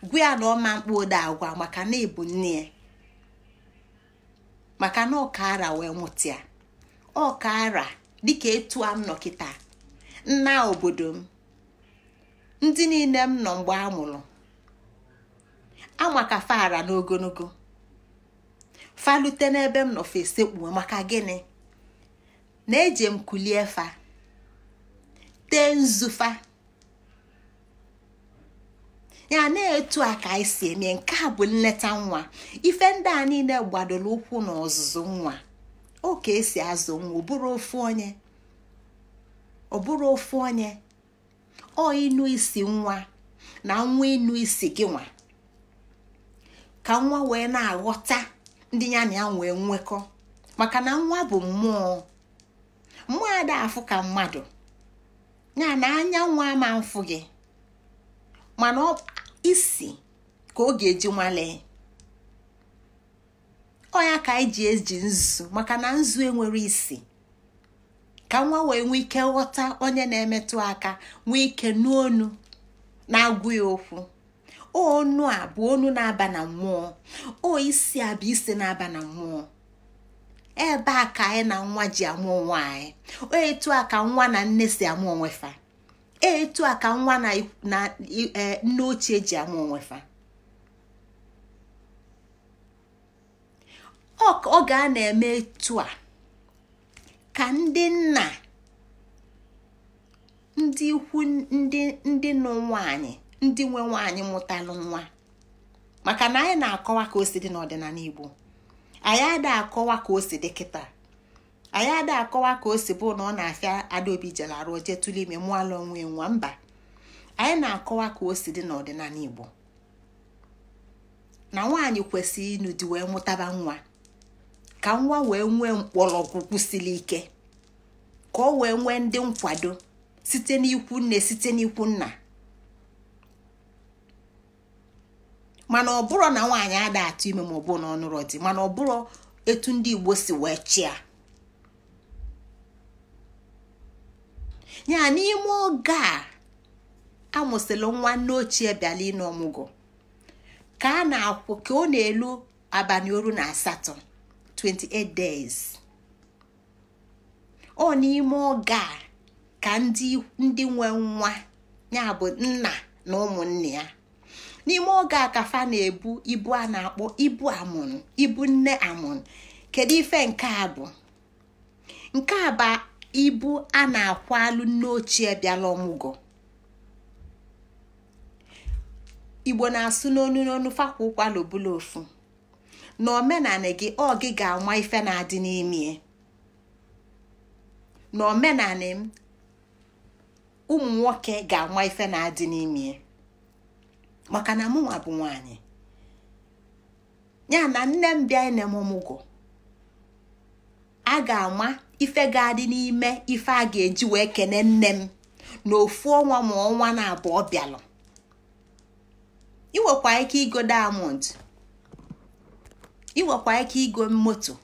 gwa ya na ọma mkpu ode agwa, maka na ịbụ nne ya, maka na ọkara wee nwụta ya. Ọkara dịka etu a m nọ kịta, nna obodo m, ndị niile m nọ mgbe a mụrụ amaka fara n'ogologo falute n'ebe m nọ fesekpuo. Maka gịnị? Na-eje m kulie fa, tee nzufa ya. Na-etu a ka anyị si eme. Nke a bụ nleta nwa. Ife ndị a niile gbadoro ụkwụ na ọzụzụ nwa. O ka esi azụ nwa, ọ bụrụ ofu onye ọ ịnụ isi nwa na nwa ịnụ isi gị nwa, ka nwa wee na-aghọta ndị ya na ya nwee nwekọ. Maka na nwa bụ mmụọ, mmụọ ada afụ ka mmadụ, ya na anya nwa ama mfụ gị, mana isi ka ọ ga-eji nwalee. Ọ ya ka anyị ji eji nzu, maka na nzu enwere isi, ka nwa wee nwee ike ghọta onye na-emetụ aka, nwee ike nụ onu na-agụ ya okwu. Onu a bụ onu na-aba na mmụọ, o isi a bụ isi na-aba na mmụọ. Ebe a ka anyị na nwa ji amụ onwe anyị. Etu a ka nwa na nne si amụ onwe fa. Etu a ka nwa na nne ochie ji amụ onwe fa. Ọ ga na-eme etu a ka ndị nna, ndị ikwu, ndị nụ nwaanyị, ndị nwe nwaanyị mụtalụ nwa. Maka na anyị na-akọwa ka o si dị n'ọdịnala Igbo. Anyị ada akọwa ka o si dị kịta. Anyị ada akọwa ka o si bụ na ọ na-afịa Adaobi jere arụ jee tụrụ ime mụọla onwe nwa. Mba, anyị na-akọwa ka o si dị n'ọdịnala Igbo, na nwaanyị kwesịrị ịnụ di wee mụtaba nwa, ka nwa wee nwee mkpọrọgwụ kwụsiri ike, ka ọ wee nwee ndị nkwado site n'ikwu nne, site n'ikwu nna. Mana ọ bụrụ na nwaanyị ada atụ ime ma ọ bụ na ọ nụrụ di, mana ọ bụrụ etu ndị Igbo si wee chịa ya. N'ime oge a amụsịrị nwa nne ochie bịala ịnụ ọmụgwọ, ka a na-akwụ ka ọ na-elu abalị 18, 28 days. Ọ n'ime oge a ka ndị nwe nwa, ya bụ nna na ụmụnne ya, n'ime oge a ka fa na-ebu ibu a na-akpọ ibu amụn, ibu nne amụn. Kedu ife nke a bụ? Nke a bụ ibu a na-akwalụ nne ochie bịala ọmụgwọ. Igbo na-asụ n'onu n'onu, fakwa ụkwala obula ofu. Na omenala gị, ọ gị ga-ama ife na-adị n'ime. Na omenala m, ụmụ nwoke ga-ama ife na-adị n'ime, maka na mụnwa bụ nwaanyị. Ya na nne m bịa ine m ọmụgwọ, a ga-ama ife ga-adị n'ime ife a ga-eji wee kene nne m na ofu ọnwa ma ọnwa na abụọ bịalụ. Ị nwekwa ike igo diamond, ị nwekwa ike igo moto,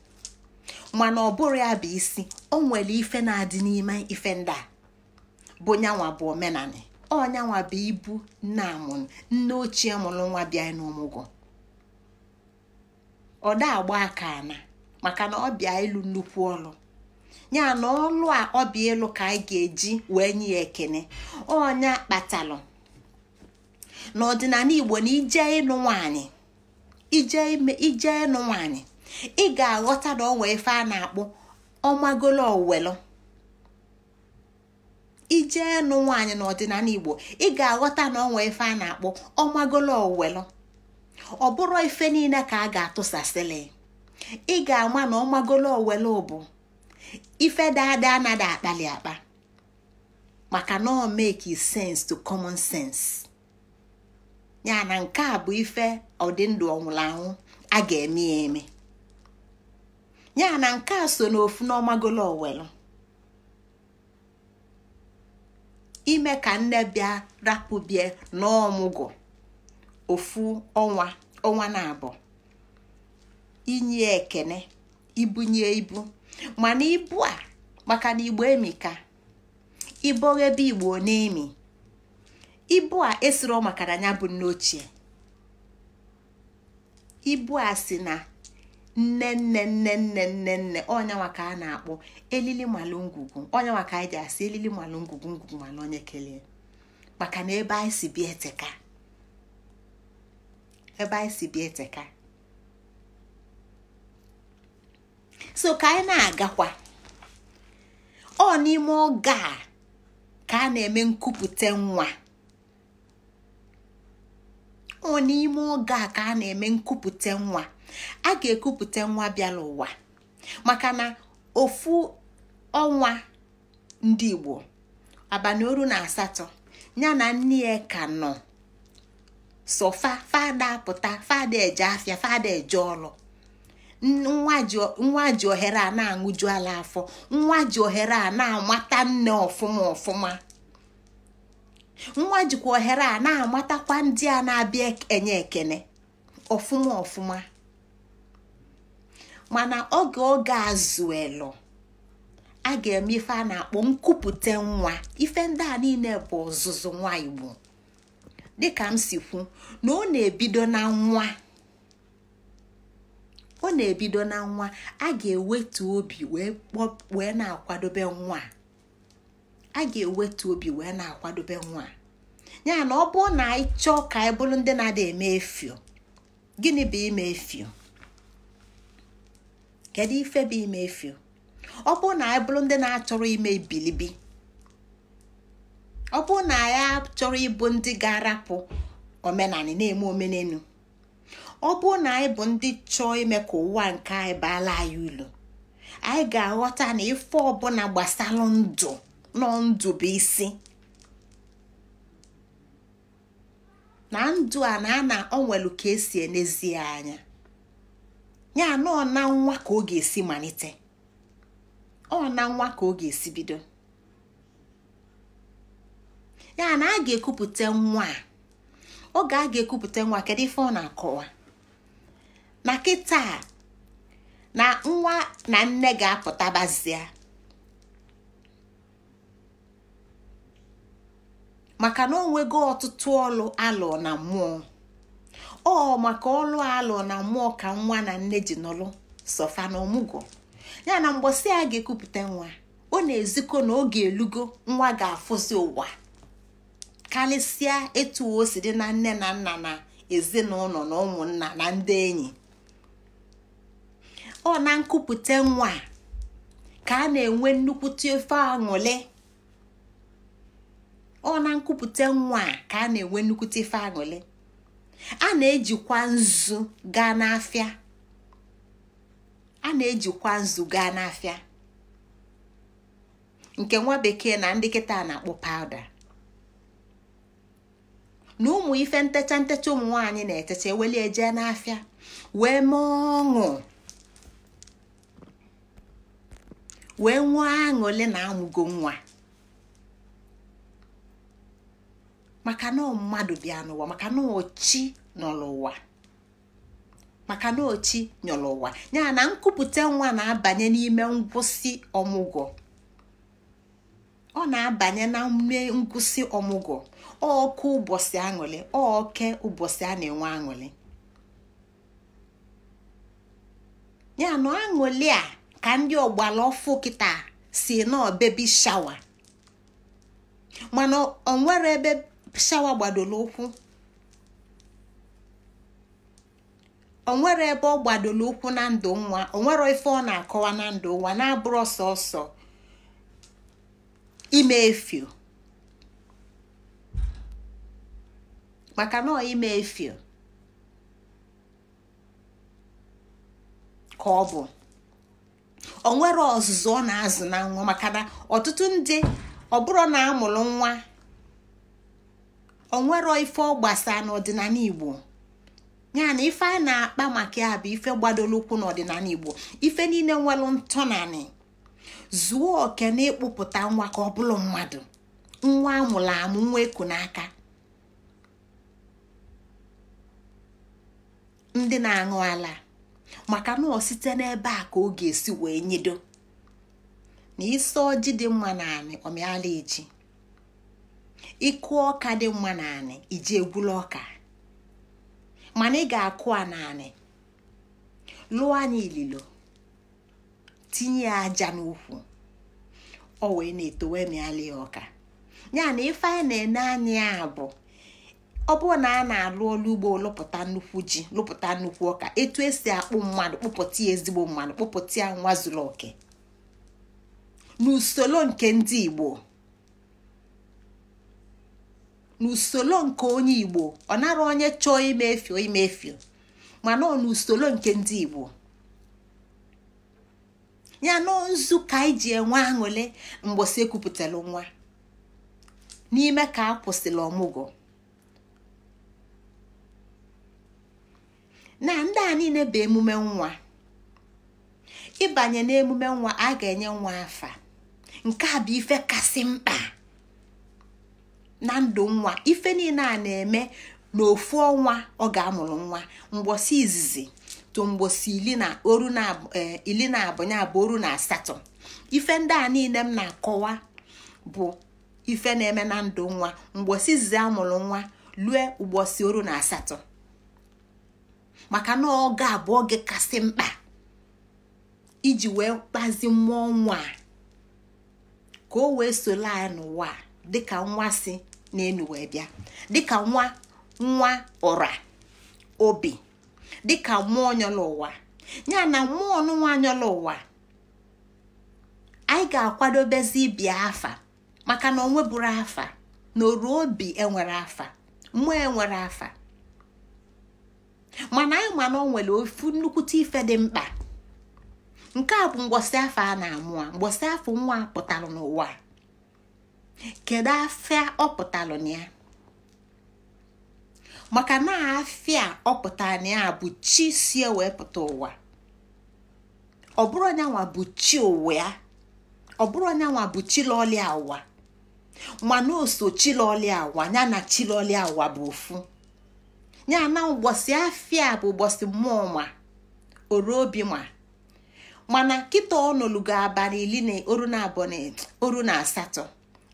mana ọ bụrụ ya bụ isi. O nwere ife na-adị n'ime ife ndị a bụ nyanwa bụ omenani. Ọnyanwa bụ ibu nne amụrụ, nne ochie mụrụ nwa bịa n'ọmụgwọ. Ọ da agba aka ana, maka na ọ bịa ịlụ nnukwu ọlụ. Ya na ọlụ a ọ bịa ịlụ ka anyị ga-eji wee nye ya ekene. Ọnya kpatalụ n'ọdịnala Igbo na ije ịnụ nwaanyị, ije ịnụ nwaanyị, ị ga-aghọta na ọ nwee ife a na-akpọ ọmagolo owelu. Ije ịnụ nwaanyị n'ọdịnala Igbo, ị ga-aghọta na ọ nwee ife a na-akpọ ọmagolo owelu. Ọ bụrụ ife niile ka a ga-atụsasịlị, ị ga-ama na ọmagolo owelu bụ ife dada anaghị akpali akpa, maka na ọ make sense to common sense. Ya na nke a bụ ife ọdịndụ ọnwụrụ anwụ a ga-eme ya eme. Ya na nke a so n'ofu n'ọmagolo owelu ime ka nne bịa rapụbie n'ọmụgwọ ofu ọnwa ọnwa na abụọ, inye ekene, ibunye ibu. Mana ibu a, maka na igbo emika, iboghebe igbo na-emi, ibu a esiro maka na ya bụ nne ochie. Ibu a si na nne nne nne nne nne nne ọnya maka a na-akpọ elili malụ ngwugwu, ọnya maka anyị ji asị elili malụ ngwugwu, ngwugwu malụ onye kelee, maka na ebe anyị si bịa eteka, ebe anyị si bịa eteka. So ka anyị na-agakwa ọ n'ime oge a ka a na-eme nkupụte nwa. Ọ n'ime oge a ka a na-eme nkupụte nwa. A ga-ekupụte nwa bịara ụwa, maka na ofu ọnwa ndị Igbo abalị 18 ya na nne ya ka nọ sofa, fada apụta, fada eje afịa, fada eje ọlụ. Nwa ji ohere a na-aṅụju ala afọ, nwa ji ohere a na-amata nne ọfụma ọfụma, nwa jikwa ohere a na-amatakwa ndị a na-abịa enye ekene ọfụma ọfụma. Mana oge oge azụelu a ga-eme ife a na-akpọ nkupụte nwa. Ife ndị a niile bụ ọzụzụ nwa Igbo. Dịka m si kwu na ọ na-ebido na nwa, ọ na-ebido na nwa. A ga-ewetu obi wee na-akwadobe nwa. A ga-ewetu obi wee na-akwadobe nwa. Ya na ọ bụrụ na anyị chọọ ka anyị bụrụ ndị na-ada eme efio, gịnị bụ ime efio? Kedu ife bụ ime efio? Ọ bụrụ na anyị bụrụ ndị na-achọrọ ime ibilibi, ọ bụrụ na anyị achọrọ ịbụ ndị ga-arapụ omenani na-eme omenelu, ọ bụrụ na anyị bụ ndị chọọ ime ka ụwa nke anyị baala anyị ulu, anyị ga-aghọta na ife ọbụla gbasara ndụ nọ ndụ bụ isi, na ndụ a na ana onwelu ka esi enezi anya. Ya nọ na nwa ka ọ ga-esi malite, ọ na nwa ka ọ ga-esi bido. Ya na a ga-ekupụta nwa. Oge a ga-ekupụta nwa, kedu ife ọ na-akọwa? Na kịta na nwa na nne ga-apụtabazie, maka na o nwego ọtụtụ ọlụ alụ na mmụọ. Ọ maka ọlụ alụ na mmụọ ka nwa na nne ji nọlụ sọfa na ọmụgwọ. Ya na mgbọsị a ga-ekupụta nwa, ọ na-ezikọ na oge elugo nwa ga-afụzi ụwa karịsịa etu o si dị na nne na nna na ezinụlọ na ụmụnna na ndị enyi. Ọ na nkupụta nwa ka a na-enwe nnukwute ofe aṅụlị. Ọ na nkupụta nwa ka a na-enwe nnukwute ife aṅụlị. A na-ejikwa nzu gaa n'afịa. A na-ejikwa nzu gaa n'afịa nke nwa bekee na ndị kịta na-akpọ pawuda. Na ụmụ ife ntecha ntecha ụmụ nwaanyị na-etecha eweli eje n'afịa wee mee ọṅụ, wee nwee aṅụlị na amụgo nwa. Maka na mmadụ bịa n'ụwa, maka na ochi nọ n'ụwa, maka na ochi nyọrọ ụwa. Ya na nkupụta nwa na-abanye n'ime ngwụsị ọmụgwọ. Ọ na-abanye na ngwụsị ọmụgwọ. Ọkụ ụbọchị aṅụlị, oke ụbọchị a na-enwe aṅụlị. Ya na aṅụlị a ka ndị ọgbara ọfụ kịta si nọ bebi shawa, mana ọ nwere ebe shawa gbadoro ụkwụ, o nwere ebe ọ gbadoro ụkwụ na ndụ nwa, o nwere ife ọ na-akọwa na ndụ nwa na-abụrụ ọsọsọ ime efio. Maka na ọ ime efio ka ọ bụ o nwere ọzụzụ ọ na-azụ na nwa. Maka na ọtụtụ ndị ọ bụrụ na amụrụ nwa Onwero ife ọ gbasa n'ọdịnala Igbo. Ya na ife a na-akpa maka ya bụ ife gbadoro ụkwụ n'ọdịnala Igbo, ife niile nwere ntọnanị zuo oke na ịkpụpụta nwa ka ọ bụrụ mmadụ, nwa amụrụ amụ, nwa eku n'aka. Ndị na-aṅụ ala maka na ọ site n'ebe a ka ọ ga-esi wee nyedo na isi ọjị dị mma naanị ọmịala eji, ịkụ ọka dị mma naanị iji egwula ọka, mana ị ga-akụ a naanị lụọ anya ililo, tinye ya aja n'ukwu, ọ wee na-eto wee mịala ya ọka. Ya na ife anyị na-ene anya ya bụ ọ bụrụ na a na-alụ ọlụ ugbo lụpụta nnukwu ji, lụpụta nnukwu ọka, etu esi akpụ mmadụ kpụpụta ya ezigbo mmadụ, kpụpụta ya nwa zuru oke n'usoro nke ndị Igbo, n'usoro nke onye Igbo. Ọ nara onye chọọ ime efio ime efio, mana ọ n'usoro nke ndị Igbo. Ya na nzu ka anyị ji enwe aṅụle mgbọsị ekwupụtara nwa n'ime ka a kwụsịrị ọmụgwọ. Na ndị a niile bụ emume nwa. Ịbanye n'emume nwa, a ga-enye nwa afa. Nke a bụ ife kasị mkpa na ndụ nwa. Ife niile a na-eme n'ofu ọnwa ọ ga-amụrụ nwa, mgbọsị izizi to mgbọsị 12 ya bụ 18. Ife ndị a niile m na-akọwa bụ ife na-eme na ndụ nwa mgbọsị izizi amụrụ nwa lue ụbọchị 18, maka na oge a bụ oge kasị mkpa iji wee kpazi mmụọ nwa ka o wee solo anyị n'ụwa dịka nwa si n'enu wee bịa, dịka nwa nwa ụra obi, dịka mmụọ nyọrọ ụwa. Ya na mmụọ nwa nyọrọ ụwa, anyị ga-akwadobezi ịbịa afa, maka na onwe bụrụ afa na oru obi enwere afa, mmụọ enwere afa. Mana anyị ma na o nwere ofu nnukwute ife dị mkpa. Nke a bụ mgbọsị afọ a na-amụ a, mgbọsị afọ nwa pụtara n'ụwa. Kedu afịa ọ pụtara na ya? Maka na afịa ọ pụtara na ya bụ chi sie wee pụta ụwa. Ọ bụrụ onyanwa bụ chi ụwa ya, ọ bụrụ onyanwa bụ chi lọlịa ụwa, mana o so chi lọlịa ụwa, ya na chi lọlịa ụwa bụ ofu. Ya na ụbọchị afịa bụ ụbọchị mmụọ ma oru obi ma. Mana kịta ọnụlugo abalị 12 na 18,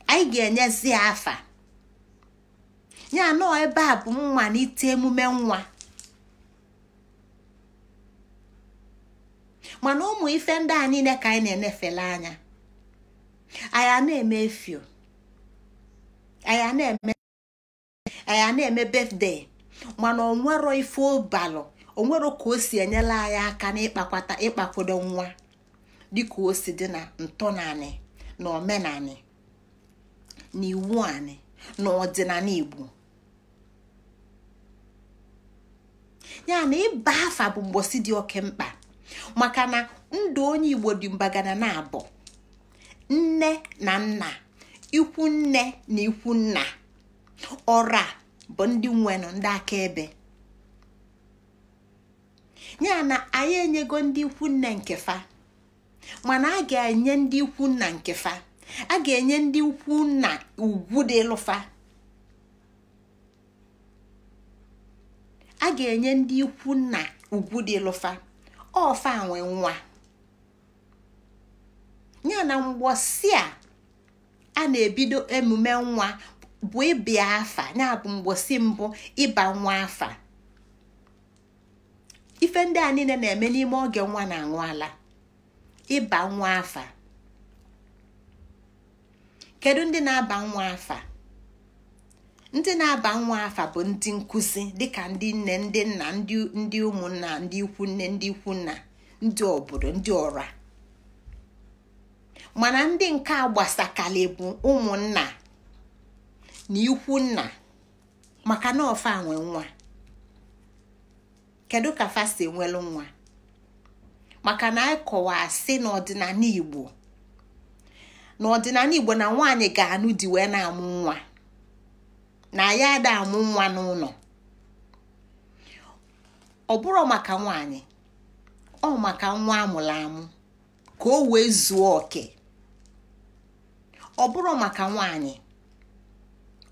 anyị ga-enyezi afa. Ya nọ ebe a bụ mmalite emume nwa. Mana ụmụ ife ndị a niile ka anyị na-enefele anya. Anyị a na-eme efio, anyị a na-eme birthday, mana onwero ife ụbalụ, onwero ka o si enyela anyị aka n'ịkpakwata ịkpakwado nwa dịka o si dị na ntọnanị na omenanị na iwu anị na ọdịnala Igbo. Ya na ịba afa bụ mgbọsị dị oke mkpa, maka na ndụ onye Igbo dị mbagana na abụọ, nne na nna, ikwu nne na ikwu nna, ọra bụ ndị nwenụ, ndị akaebe. Ya na anyị enyego ndị ikwu nne nke fa, mana a ga-enye ndị ikwu nna nke fa, a ga-enye ndị ikwu nna ugwu dị lụfa, a ga-enye ndị ikwu nna ugwu dị lụfa, ọfa nwe nwa. Ya na mgbọsị a na-ebido emume nwa bụ ịbịa afa, ya bụ mgbọsị mbụ ịba nwa afa. Ife ndị a niile na-eme n'ime oge nwa na-aṅụ ala, ịba nwa afa. Kedu ndị na-aba nwa afa? Ndị na-aba nwa afa bụ ndị nkụzi, dịka ndị nne, ndị nna, ndị ụmụnna, ndị ikwu nne, ndị ikwu nna, ndị obodo, ndị ọra. Mana ndị nke a gbasakali bụ ụmụnna na ikwu nna, maka na ọfa nwe nwa. Kedu ka fa si enwelu nwa? Maka na anyị kọwaa sị n'ọdịnala Igbo, n'ọdịnala Igbo na nwaanyị ga-anụ di wee na-amụ nwa, Na ya ada amụ nwa n'ụlọ. Ọ bụrụ maka nwaanyị, ọ maka nwa amụrụ amụ ka o wee zuo oke. Ọ bụrụ maka nwaanyị,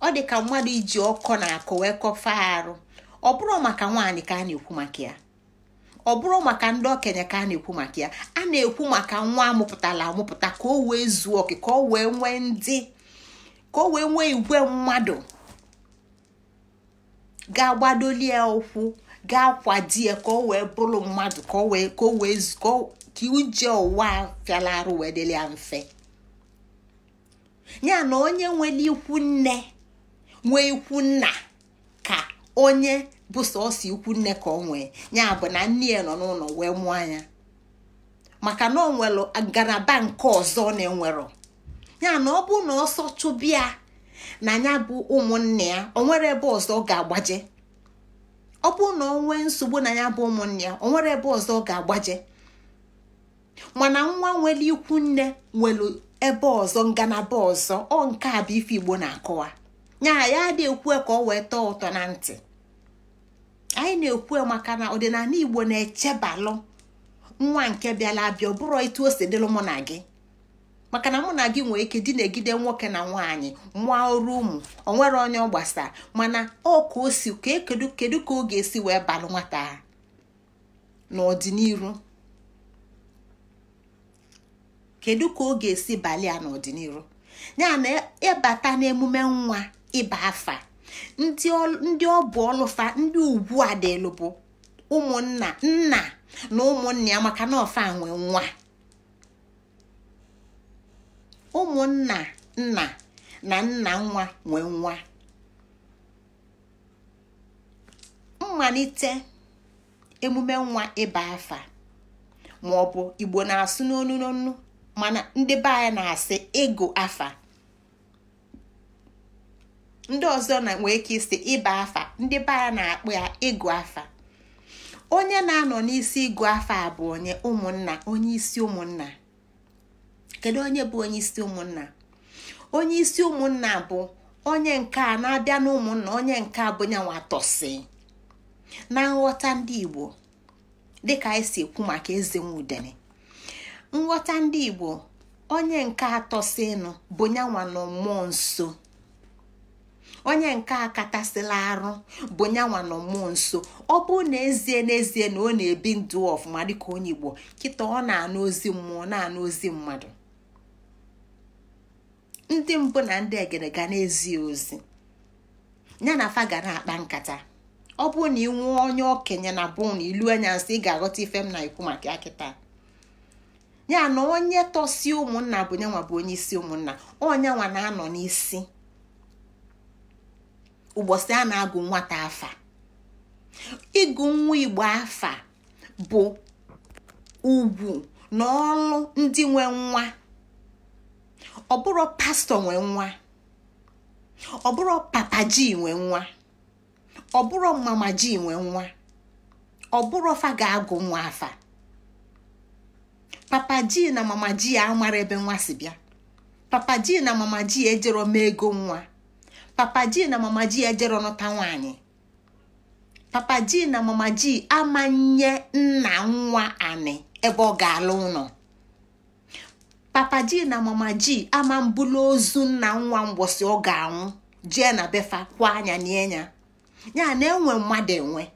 ọ dị ka mmadụ iji ọkọ na akụ wee kọfa arụ. Ọ bụrụ maka nwaanyị ka a na-ekwu maka ya, ọ bụrụ maka ndị okenye ka a na-ekwu maka ya. A na-ekwu maka nwa amụpụtara amụpụta ka o wee zuo oke, ka o wee nwee ndị, ka o wee nwee igwe mmadụ ga-agbadolie ụkwụ, ga-akwadi ya ka o wee bụrụ mmadụ, ka o wee ka uje ụwa fịala arụ wee dịrị ya mfe. Ya na onye nwere ikwu nne nwee ikwu nna ka onye bụ sọsọ ikwu nne ka ọ nwee. Ya bụ na nne ya nọ n'ụlọ wee mụọ anya, maka na ọ nwere ngalaba nke ọzọ na-enwero. Ya na ọ bụ na ọsọ chụbịa na ya bụ ụmụnne ya, o nwere ebe ọzọ ọ ga-agbaje. Ọ bụ na ọ nwee nsogbu na ya bụ ụmụnne ya, o nwere ebe ọzọ ọ ga-agbaje. Mana nwa nwere ikwu nne nwere ebe ọzọ, ngalaba ọzọ. Ọ nke a bụ ife Igbo na-akọwa. Ya ya adị ekwu ka ọ wee tọọ ụtọ na ntị. Anyị na-ekwu maka na ọdịnala Igbo na-echebalụ nwa nke bịala abịa, ọ bụrụ etu o si dịlụ mụ na gị. Maka na mụ na gị nwee ike dinegide nwoke na nwaanyị mụọ ọrụ ụmụ, o nwere onye ọ gbasa. Mana ọ ka o si ka kedu kedu ka ọ ga-esi wee balụ nwata n'ọdịnihu, kedu ka ọ ga-esi bali ya n'ọdịnihu. Ya na ịbata n'emume nwa ịba afa, ndị ọ bụ ọlụfa, ndị ugwu adịlụ bụ ụmụnna, nna na ụmụnne ya, maka na ọfa nwe nwa. Ụmụnna nna na nna nwa nwe nwa. Mmalite emume nwa ịba afa, ma ọ bụ Igbo na-asụ n'onu n'onu, mana ndị be anyị na-asị ịgụ afa. Ndị ọzọ na nwee ike isi ịba afa, ndị be anyị na-akpọ ya ịgụ afa. Onye na-anọ n'isi ịgụ afa bụ onye ụmụnna, onye isi ụmụnna. Kedu onye bụ onye isi ụmụnna? Onye isi ụmụnna bụ onye nke a na-abịa n'ụmụnna, onye nke a bụ nyanwa tọsị. Na nghọta ndị Igbo, dịka anyị si ekwu maka eze nwudene, nghọta ndị Igbo, onye nke atọsịnụ bụ nyanwa nọ mmụọ nso. Onye nke a katasịla arụ bụ nyanwa nọ mmụọ nso. Ọ bụ n'ezie n'ezie na ọ na-ebi ndụ ọfụma dịka onye Igbo, kịta ọ na-anụ ozi mmụọ, na-anụ ozi mmadụ. Ndị mbụ na ndị egede ga na-ezi ozi, ya na afa ga na-akpa nkata. Ọ bụ na ị nwee onye okenye na bụ na ilu anya nsị, ị ga-aghọta ife m na-ekwu maka ya kịta. Ya na onye tọsi ụmụnna bụ nyanwa bụ onye isi ụmụnna. Onyanwa na-anọ n'isi ụbọchị a na-agụ nwata afa. Ịgụ nwa Igbo afa bụ ugwu na ọlụ ndị nwe nwa. Ọ bụrụ pastọ nwe nwa, ọ bụrụ papa ji nwe nwa, ọ bụrụ mama ji nwe nwa, ọ bụrụ fa ga-agụ nwa afa. Papa ji na mama ji amara ebe nwa si bịa. Papa ji na mama ji ejero mee ego nwa. Papa ji na mama ji ejero nụta nwaanyị. Papa ji na mama ji amanye nna nwa anị ebe ọ ga-alụ ụlọ. Papa ji na mama ji ama mbulu ozu nna nwa mgbọsị ọ ga-anwụ jee na befa kwa anya n'enya. Ya na enwe mmadụ enwe.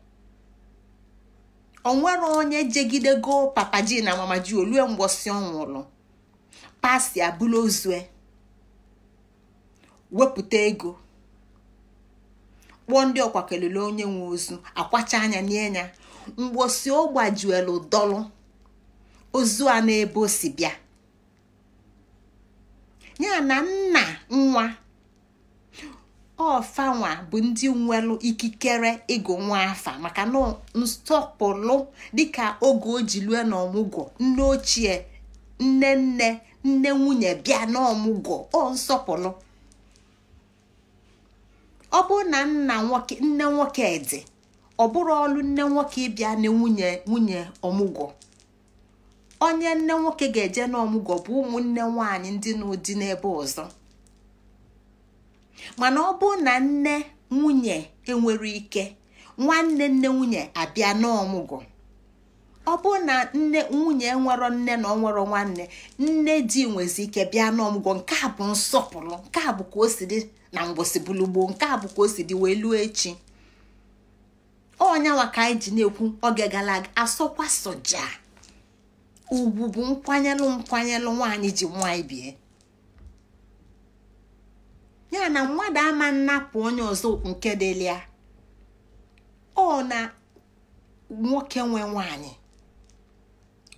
O nwere onye jegidego papa ji na mama ji olue mgbọsị ọ nwụrụ, pasi abụla ozu wepụta ego kpọọ ndị ọkwa kelele onye nwe ozu, akwacha anya n'enya. Mgbọsị ọ gbajuelu dọlụ ozu a n'ebe o si bịa. Ya na nna nwa ọfanwa bụ ndị nwere ikikere ịgụ nwa afa, maka na nsọpụrụ dịka oge o ji lue n'ọmụgwọ, nne ochie, nne nne, nne nwunye bịa n'ọmụgwọ, ọ nsọpụrụ. Ọ bụ na nna nwoke, nne nwoke dị, ọ bụrụ ọlụ nne nwoke ịbịa na nwunye nwunye ọmụgwọ. Onye nne nwoke ga-eje n'ọmụgwọ bụ ụmụnne nwaanyị ndị n'ụdị n'ebe ọzọ. Mana ọ bụ na nne nwunye enwere ike nwanne nne nwunye abịa n'ọmụgwọ. Ọ bụ na nne nwunye nwere nne na ọ nwere nwanne nne di nwezi ike bịa n'ọmụgwọ. Nke a bụ nsọpụrụ, nke a bụ ka o si dị na mgbosibulu gboo, nke a bụ ka o si dị wee luo echi. Ọnyanwa ka anyị ji na-ekwu oge gara aga, asọkwa soja ugwu bụ nkwanyelụ nkwanyelụ nwaanyị ji nwaanyị bie. Ya na mmadụ ama nnapụ onye ọzọ nke dịlịa. Ọ na nwoke nwe nwaanyị,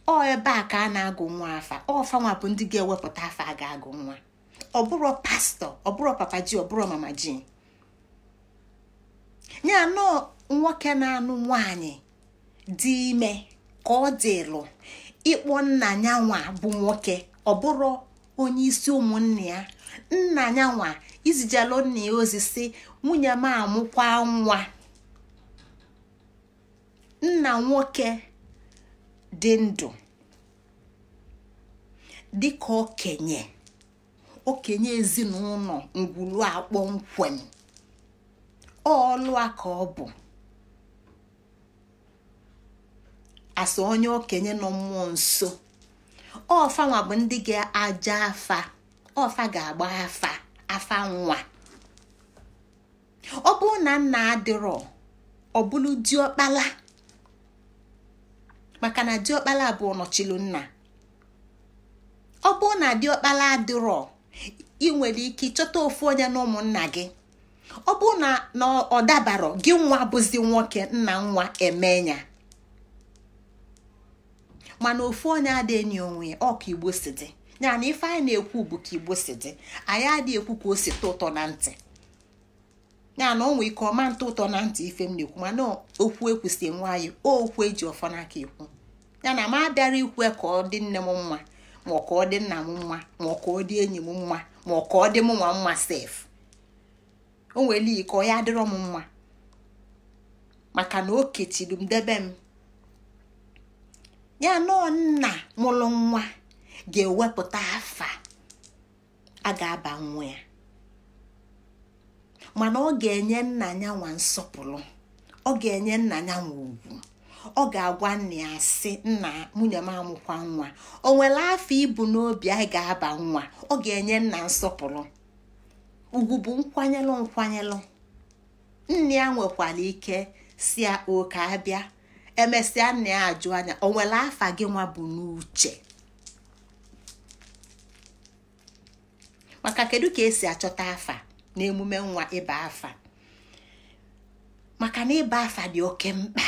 ọ ebe a ka a na-agụ nwa afa. Ọ fanwa bụ ndị ga-ewepụta afa a ga-agụ nwa. Ọ bụrụ pastọ, ọ bụrụ papa ji, ọ bụrụ mama ji. Ya nọ nwoke na-anụ nwaanyị dị ime ka ọ dịlụ ịkpọ nna ya nwa bụ nwoke, ọ bụrụ onye isi ụmụnne ya. Nna ya nwa izijalụ nna ya ozi si nwunye m amụkwa nwa. Nna nwoke dị ndụ dịka okenye, okenye ezinụlọ ngwuru akpọmkwem, ọlụ a ka ọ bụ asa onye okenye nọ mmụọ nso. Ọfa nwa bụ ndị ga-aja afa, ọfa ga-agba afa afa nwa. Ọ bụrụ na nna adịrọ, ọ bụrụ diọkpala, maka na diọkpala bụ ọnọchilu nna. Ọ bụrụ na diọkpala adịrọ, ị nwere ike ịchọta ofu onye na ụmụnna gị. Ọ bụrụ na ọ dabarọ gị nwa bụzi nwoke, nna nwa emenya. Mana ofu onye adịghị onwe ya, ọ ka Igbo si dị. Ya na ife anyị na-ekwu bụ ka Igbo si dị. Anyị adịghị ekwu ka o si tọ ụtọ na ntị. Ya na o nwee ike ọma ntụ ụtọ na ntị ife m na-ekwu, mana okwu ekwusi nwayọ, okwu eji ọfọ n'aka ekwu. Ya na m abịara ikwu ka ọ dị nne m mma, ma ọ ka ọ dị nna m mma, ma ọ ka ọ dị enyi m mma, ma ọ ka ọ dị m nwa mma sef. O nwere ike ọ ya adịrọ m mma, maka na o kechiri m debe m. Ya nọ nna mụrụ nwa ga-ewepụta afa a ga-aba nwa ya, mana ọ ga-enye nna ya nwa nsọpụrụ, ọ ga-enye nna ya nwa ugwu. Ọ ga-agwa nna ya sị, nna nwunye m amụkwa nwa, o nwere afọ ibu n'obi anyị ga-aba nwa. Ọ ga-enye nna nsọpụrụ. Ugwu bụ nkwanyelụ nkwanyelụ. Nne ya nwekwara ike si ya oke abịa, emesịa nna ya ajụ anya, o nwere afa gị nwa bụ n'uche. Maka kedu ka esi achọta afa n'emume nwa ịba afa? Maka na ịba afa dị oke mkpa.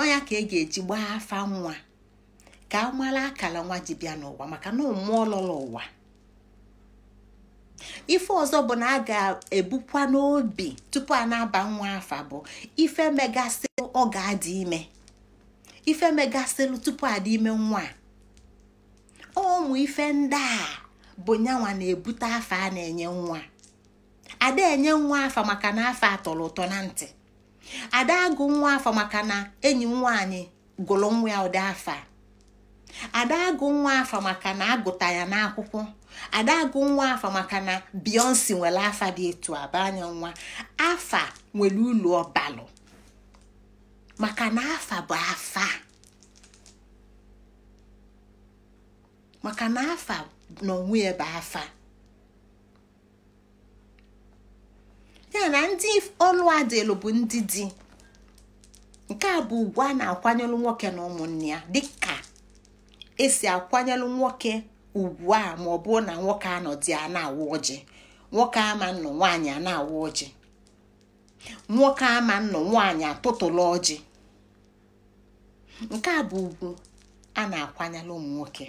Ọnya ka e ga-eji gbaa afa nwa ka a mara akara nwa ji bịa n'ụwa, maka na mmụọ lọrọ ụwa. Ife ọzọ bụ na a ga-ebukwa n'obi tupu a na-aba nwa afa bụ ife megasị ọ ga-adị ime, ife megasịlụ tupu adị ime nwa. Ụmụ ife ndị a bụ nyanwa na-ebute afa a na-enye nwa. Ada enye nwa afa maka na afa atọrọ ụtọ na ntị. Ada agụ nwa afa maka na enyi m nwaanyị gụrụ nwa ya ụdị afa. Ada agụ nwa afa maka na agụta ya n'akwụkwọ. Ada agụ nwa afa maka na Beyonce nwere afa dị etu abanya nwa. Afa nwere ụlọ ọbalụ, maka na afa bụ afa, maka na afa n'onwe ya bụ afa. Ya na ndị ọlụ adịlụ bụ ndị di. Nke a bụ ugwu a na-akwanyelụ nwoke na ụmụnne ya, dịka esi akwanyelụ nwoke ugwu a ma ọ bụ na nwoke anọ di a na-awa ọjị, nwoke ama nnọ nwaanyị a na-awa ọjị, nwoke ama nnọ nwaanyị atụtụlụ ọjị. Nke a bụ ugwu a na-akwanyelụ ụmụ nwoke.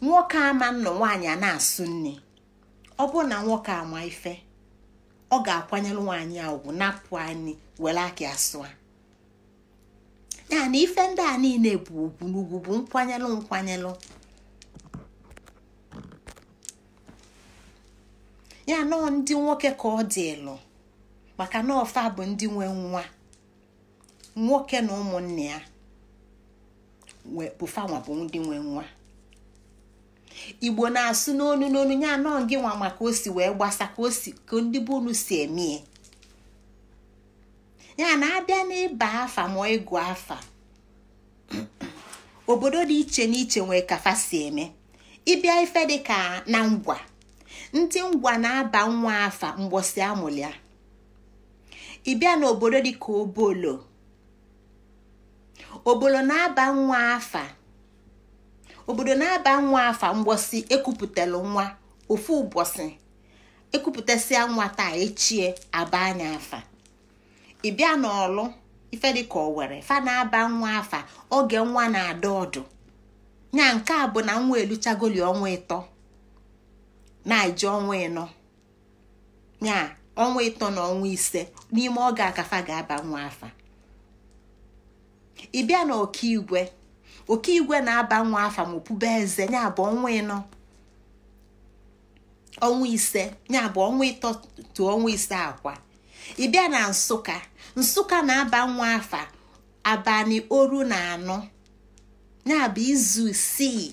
Nwoke ama nnọ nwaanyị a na-asụ nne. Ọ bụ na nwoke ama ife, ọ ga-akwanyelụ nwaanyị a ugwu, napụ anyị were aka asụa. Ya na ife ndị a niile bụ ugwu n'ugwu bụ nkwanyelụ nkwanyelụ. Ya nọ ndị nwoke ka ọ dịlụ, maka na ọfa bụ ndị nwe nwa. Nwoke na ụmụnne ya bụ fanwa bụ ndị nwe nwa. Igbo na-asụ n'onu n'onu ya anọ gị nwa maka o si wee gbasa ka o si ka ndị be unu si emie. Ya na-abịa n'ịba afa ma ịgụ afa, obodo dị iche n'iche nwee kafa si eme. Ịbịa ife dị ka na ngwa, ndị ngwa na-aba nwa afa mgbọsị amụlịa. Ịbịa n'obodo dị ka obolo, obolo na-aba nwa afa, obodo na-aba nwa afa mgbọsị ekupụtalụ nwa ofu ụbọchị, ekupụtasịa nwa taa echie aba anya afa. Ịbịa n'ọlụ ife dị ka Owere, fa na-aba nwa afa oge nwa na-ada ọdụ. Nya nke a bụ na nwa eluchagoli ọnwa 3 na-eje ọnwa 4, nya ọnwa 3 na ọnwa 5 n'ime oge akafa ga-aba nwa afa. Ịbịa na Ọkaigwe, Ọkaigwe na-aba nwa afa ma opube eze, nya bụ ọnwa 4 ọnwa 5, nya bụ ọnwa 3 to ọnwa 5 akwa. Ịbịa na Nsụka, Nsụka na-aba nwa afa abalị 14, ya bụ izu 6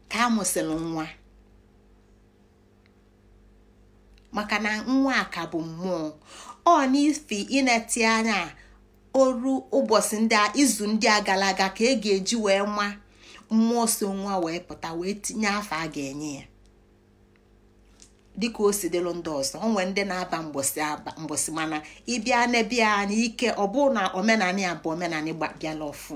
ka amụsịrị nwa, maka na nwa ka bụ mmụọ. Ọ n'ifi ịneti anya oru ụbọchị ndị a, izu ndị a gara aga ka e ga-eji wee nwa mmụọ so nwa wee pụta wee tinye afa a ga-enye ya. Dịka o si dịlụ ndị ọzọ, onwe ndị na-aba mgbọsị mana ịbịa n'ebe anyị ike ọ bụ na omenani ya bụ omenani bịala ọfụ.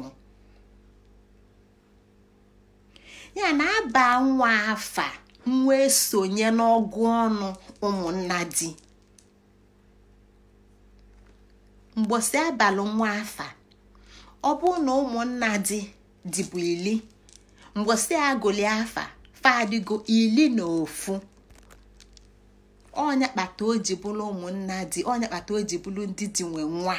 Ya na-aba nwa afa nwa esonye n'ọgụ ọnụ ụmụnna di. Mgbọsị abalị nwa afa, ọ bụ na ụmụnna di dịbụ 10, mgbọsị agụli afa fadịgo 11. Ọnya kpata o ji bụrụ ụmụnna di, ọnya kpata o ji bụrụ ndị di nwe nwa.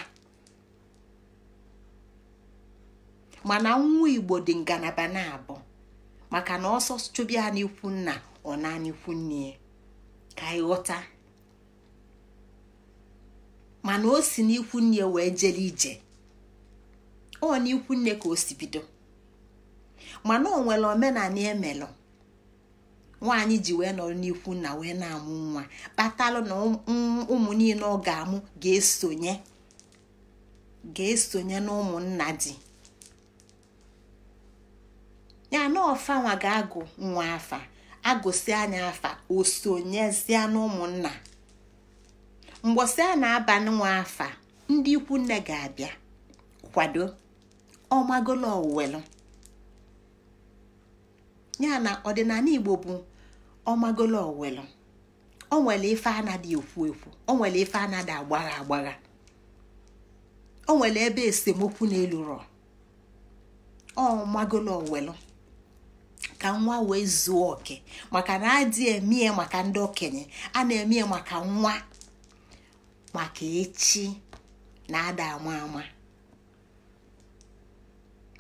Mana nwa Igbo dị ngalaba na-abụ, maka na ọsọ chụbịa n'ikwu nna ọ na n'ikwu nne, ka anyị ghọta. Mana o si n'ikwu nne wee jere ije, ọ n'ikwu nne ka o si bido. Mana o nwere omenala emelụ nwaanyị ji wee nọrọ n'ikwu nna wee na-amụ nwa, kpatalụ na ụmụ niile ọ ga-amụ ga-esonye na ụmụnna di ya. Na ọfanwa ga-agụ nwa afa, agụsị anya afa, o sonyezie na ụmụnna. Mgbọsị a na-aba nwa afa, ndị ikwu nne ga-abịa kwado ọmagolo owuwelu. Ya na ọdịnala Igbo bụ ọmagolo owuwelu. O nwere ife anaghị ekwu ekwu, o nwere ife anaghị agbagha agbagha, o nwere ebe esemokwu na-eluro. Ọmagolo owuwelu ka nwa wee zuo oke, maka na adị emie maka ndị okenye, a na-emie maka nwa, maka echi na-ada ama ama.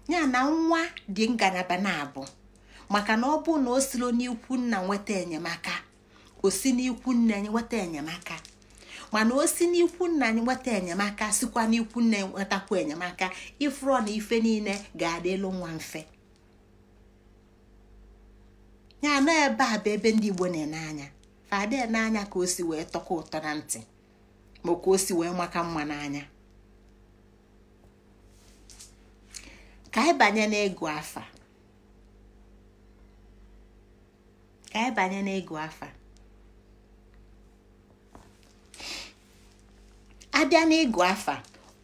Ya na nwa dị ngalaba na-abụ, maka na ọ bụ na o siro n'ikwu nna nweta enyemaka, o si n'ikwu nne nweta enyemaka. Mana o si n'ikwu nna nweta enyemaka, sikwa n'ikwu nne nwetakwa enyemaka, ifuru na ife niile ga-adịlụ nwa mfe. Ya na ebe a bụ ebe ndị Igbo na-ene anya. Fada n'anya ka o si wee tọkọ ụtọ na ntị, ma ka o si wee maka mma n'anya. Ka anyị banye n'ịgụ afa. Ka anyị banye n'ịgụ afa. Abịa n'ịgụ afa,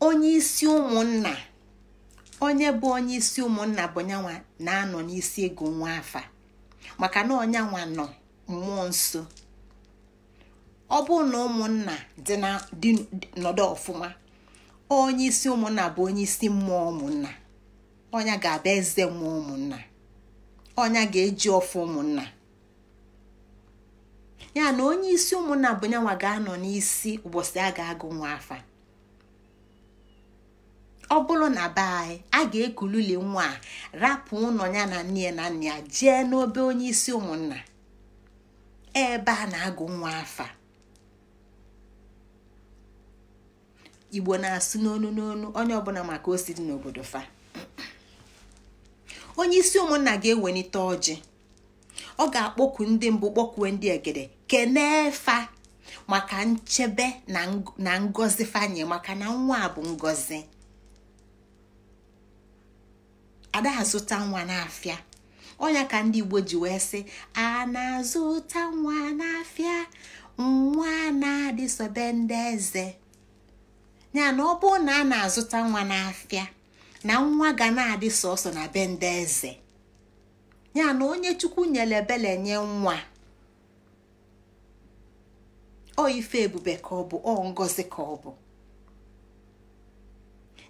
onye isi ụmụnna, onye bụ onye isi ụmụnna bụ nyanwa na-anọ n'isi ịgụ nwa afa, maka na ọnyanwa nọ mmụọ nso. Ọ bụ na ụmụnna dị na dị nọdụ ọfụma, onye isi ụmụnna bụ onye isi mmụọ ụmụnna, ọnya ga-abịa eze mmụọ ụmụnna, ọnya ga-eji ọfụ ụmụnna. Ya na onye isi ụmụnna bụ nyanwa ga-anọ n'isi ụbọchị a ga-agụ nwa afa. Ọ bụrụ na be anyị a ga-ekululi nwa a, rapụ ụlọ ya na nne na nna ya jee n'obe onye isi ụmụnna ebe a na-agụ nwa afa. Igbo na-asụ n'onu n'onu, onye ọbụla maka o si dị n'obodo fa. Onye isi ụmụnna ga-ewelite ọjị. Ọ ga-akpọku ndị mbụ, kpọkue ndị egede, kenee fa maka nchebe na ngọzi fanye, maka na nwa bụ ngọzi. Ada azụta nwa n'afịa. Ọnya ka ndị Igbo ji wee sị, a na-azụta nwa n'afịa, nwa na-adị sobe ndị eze. Ya na ọ bụrụ na a na-azụta nwa n'afịa, na nwa ga na-adị sọsọ na be ndị eze. Ya na onye Chukwu nyere ebele nye nwa, ọ ife ebube ka ọ bụ, ọ ngọzi ka ọ bụ.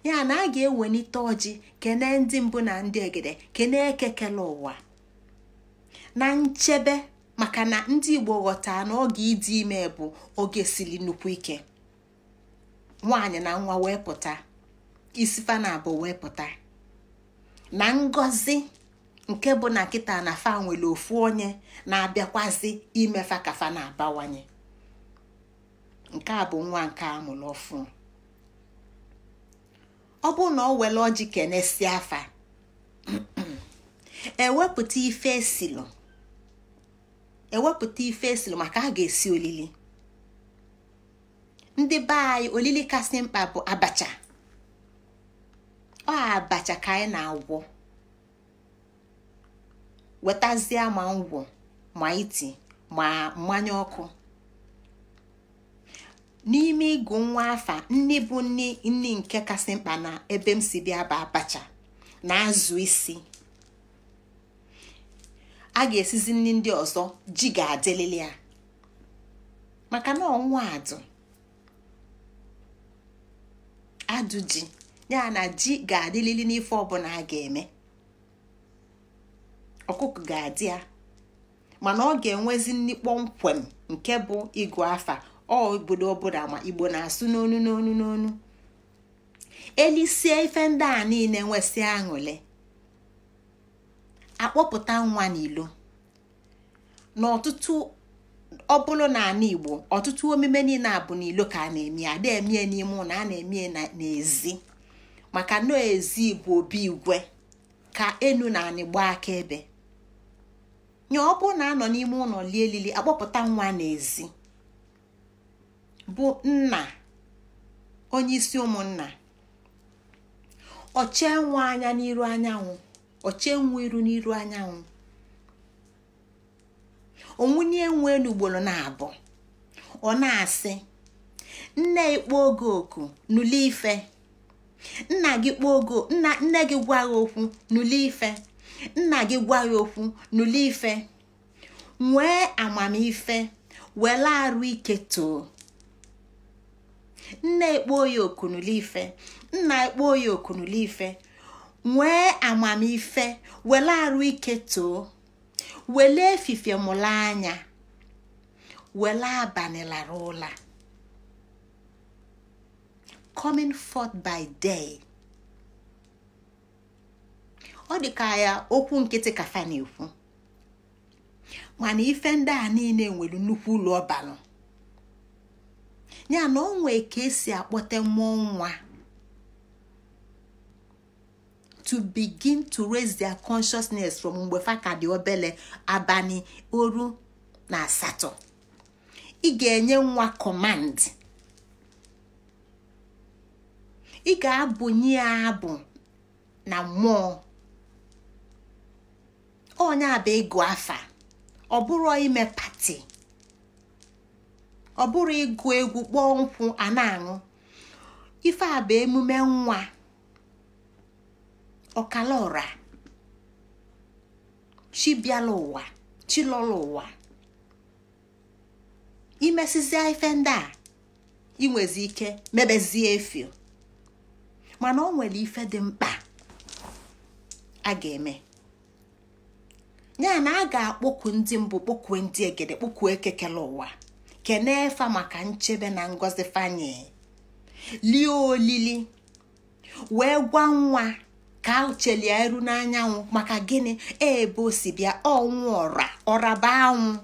Ya na a ga-ewelite ọjị kene ndị mbụ na ndị egede, kene ekekele ụwa na nchebe, maka na ndị Igbo ghọtara na oge ịdị ime bụ oge siri nnukwu ike. Nwaanyị na nwa wee pụta, isifa na abụ wee pụta na ngọzi nke bụ na kịta na fa nwere ofu onye na-abịakwazi imefa ka fa na-abawanye. Nke a bụ nwa nke a mụrụ ọfụ. Ọ bụ na ọ were ọjị kenesi afa, ewepụta ife esilu, ewepụta ife esilu maka a ga-esi olili. Ndị be anyị, olili kasị mkpa bụ abacha. Ọ abacha ka anyị na-agwọ, wetazie ma ngwọ ma iti ma mmanya ọkụ. N'ime ịgụ nwa afa, nni bụ nni nni nke kasị mkpa na ebe m si bịa bụ abacha na azụ isi. A ga-esizi nni ndị ọzọ, ji ga-adịlili ya, maka na ọnwa adụ adụ ji, ya na ji ga-adịlili n'ife ọbụla a ga-eme. Ọkụkọ ga-adị ya, mana ọ ga-enwezi nni kpọmkwem nke bụ ịgụ afa. Obodo ọbụla ma Igbo na-asụ n'onu n'onu n'onu. Elisie ife ndị a niile nwesịa aṅụle, akpọpụta nwa n'ilo. N'ọtụtụ ọbụlụ na ala Igbo, ọtụtụ omume niile a bụ n'ilo ka a na-eme. Ada eme n'ime ụlọ, a na-eme n'ezi, maka na ezi bụ obi igwe ka enu na anị gbaa akaebe. Nye ọ bụrụ na anọ n'ime ụlọ lie elili, akpọpụta nwa n'ezi, bụ nna onye isi ụmụnna. Ọchee nwa anya n'iru anyanwụ, ọchee nwa iru n'iru anyanwụ, onwunye nwe n'ugboro na-abụ. Ọ na-asị, nne ikpo oge oku nụlụ ife, nna gị kpọọ ogo, nne gị gwa ya okwu nụlụ ife, nna gị gwa ya okwu nụlụ ife. Nwee amamife, were arụ ike too. Nne ikpo ya oku nụlụ ife, nna ikpo ya oku nụlụ ife. Nwee amamife, were arụ ike too. Wele efifie mụrụ anya, wele abalị lara ụla. Coming forth by day. Ọ dị ka ya okwu nkịtị ka fa na-ekwu, mana ife ndị a niile nwere nnukwu ụlọ ọbalụ. Ya na o nwee ka esi akpọte mmụọ nwa to begin to raise their consciousness from mgbe fa ka dị obele, abalị 8 na 8. Ị ga-enye nwa command, ị ga-abụnye ya abụ na mmụọ. Onye a bụ ịgụ afa, ọ bụrụ ime pati, ọ bụrụ ịgụ egwu kpọọ nkwụ a na-aṅụ. Ife a bụ emume nwa ọkala ọra, chi bịala ụwa, chi lọla ụwa. Imesizie ife ndị a, inwezi ike mebezie efio. Mana o nwere ife dị mkpa a ga-eme. Ya na a ga-akpọku ndị mbụ, kpọkue ndị egede, kpọkue ekekele ụwa, kenee fa maka nchebe na ngọzi fanye. Lie olili wee gwa nwa ka chelie iru n'anyanwụ, maka gịnị? Ebe o si bịa, ọnwụ ọra, ọra bụ anwụ,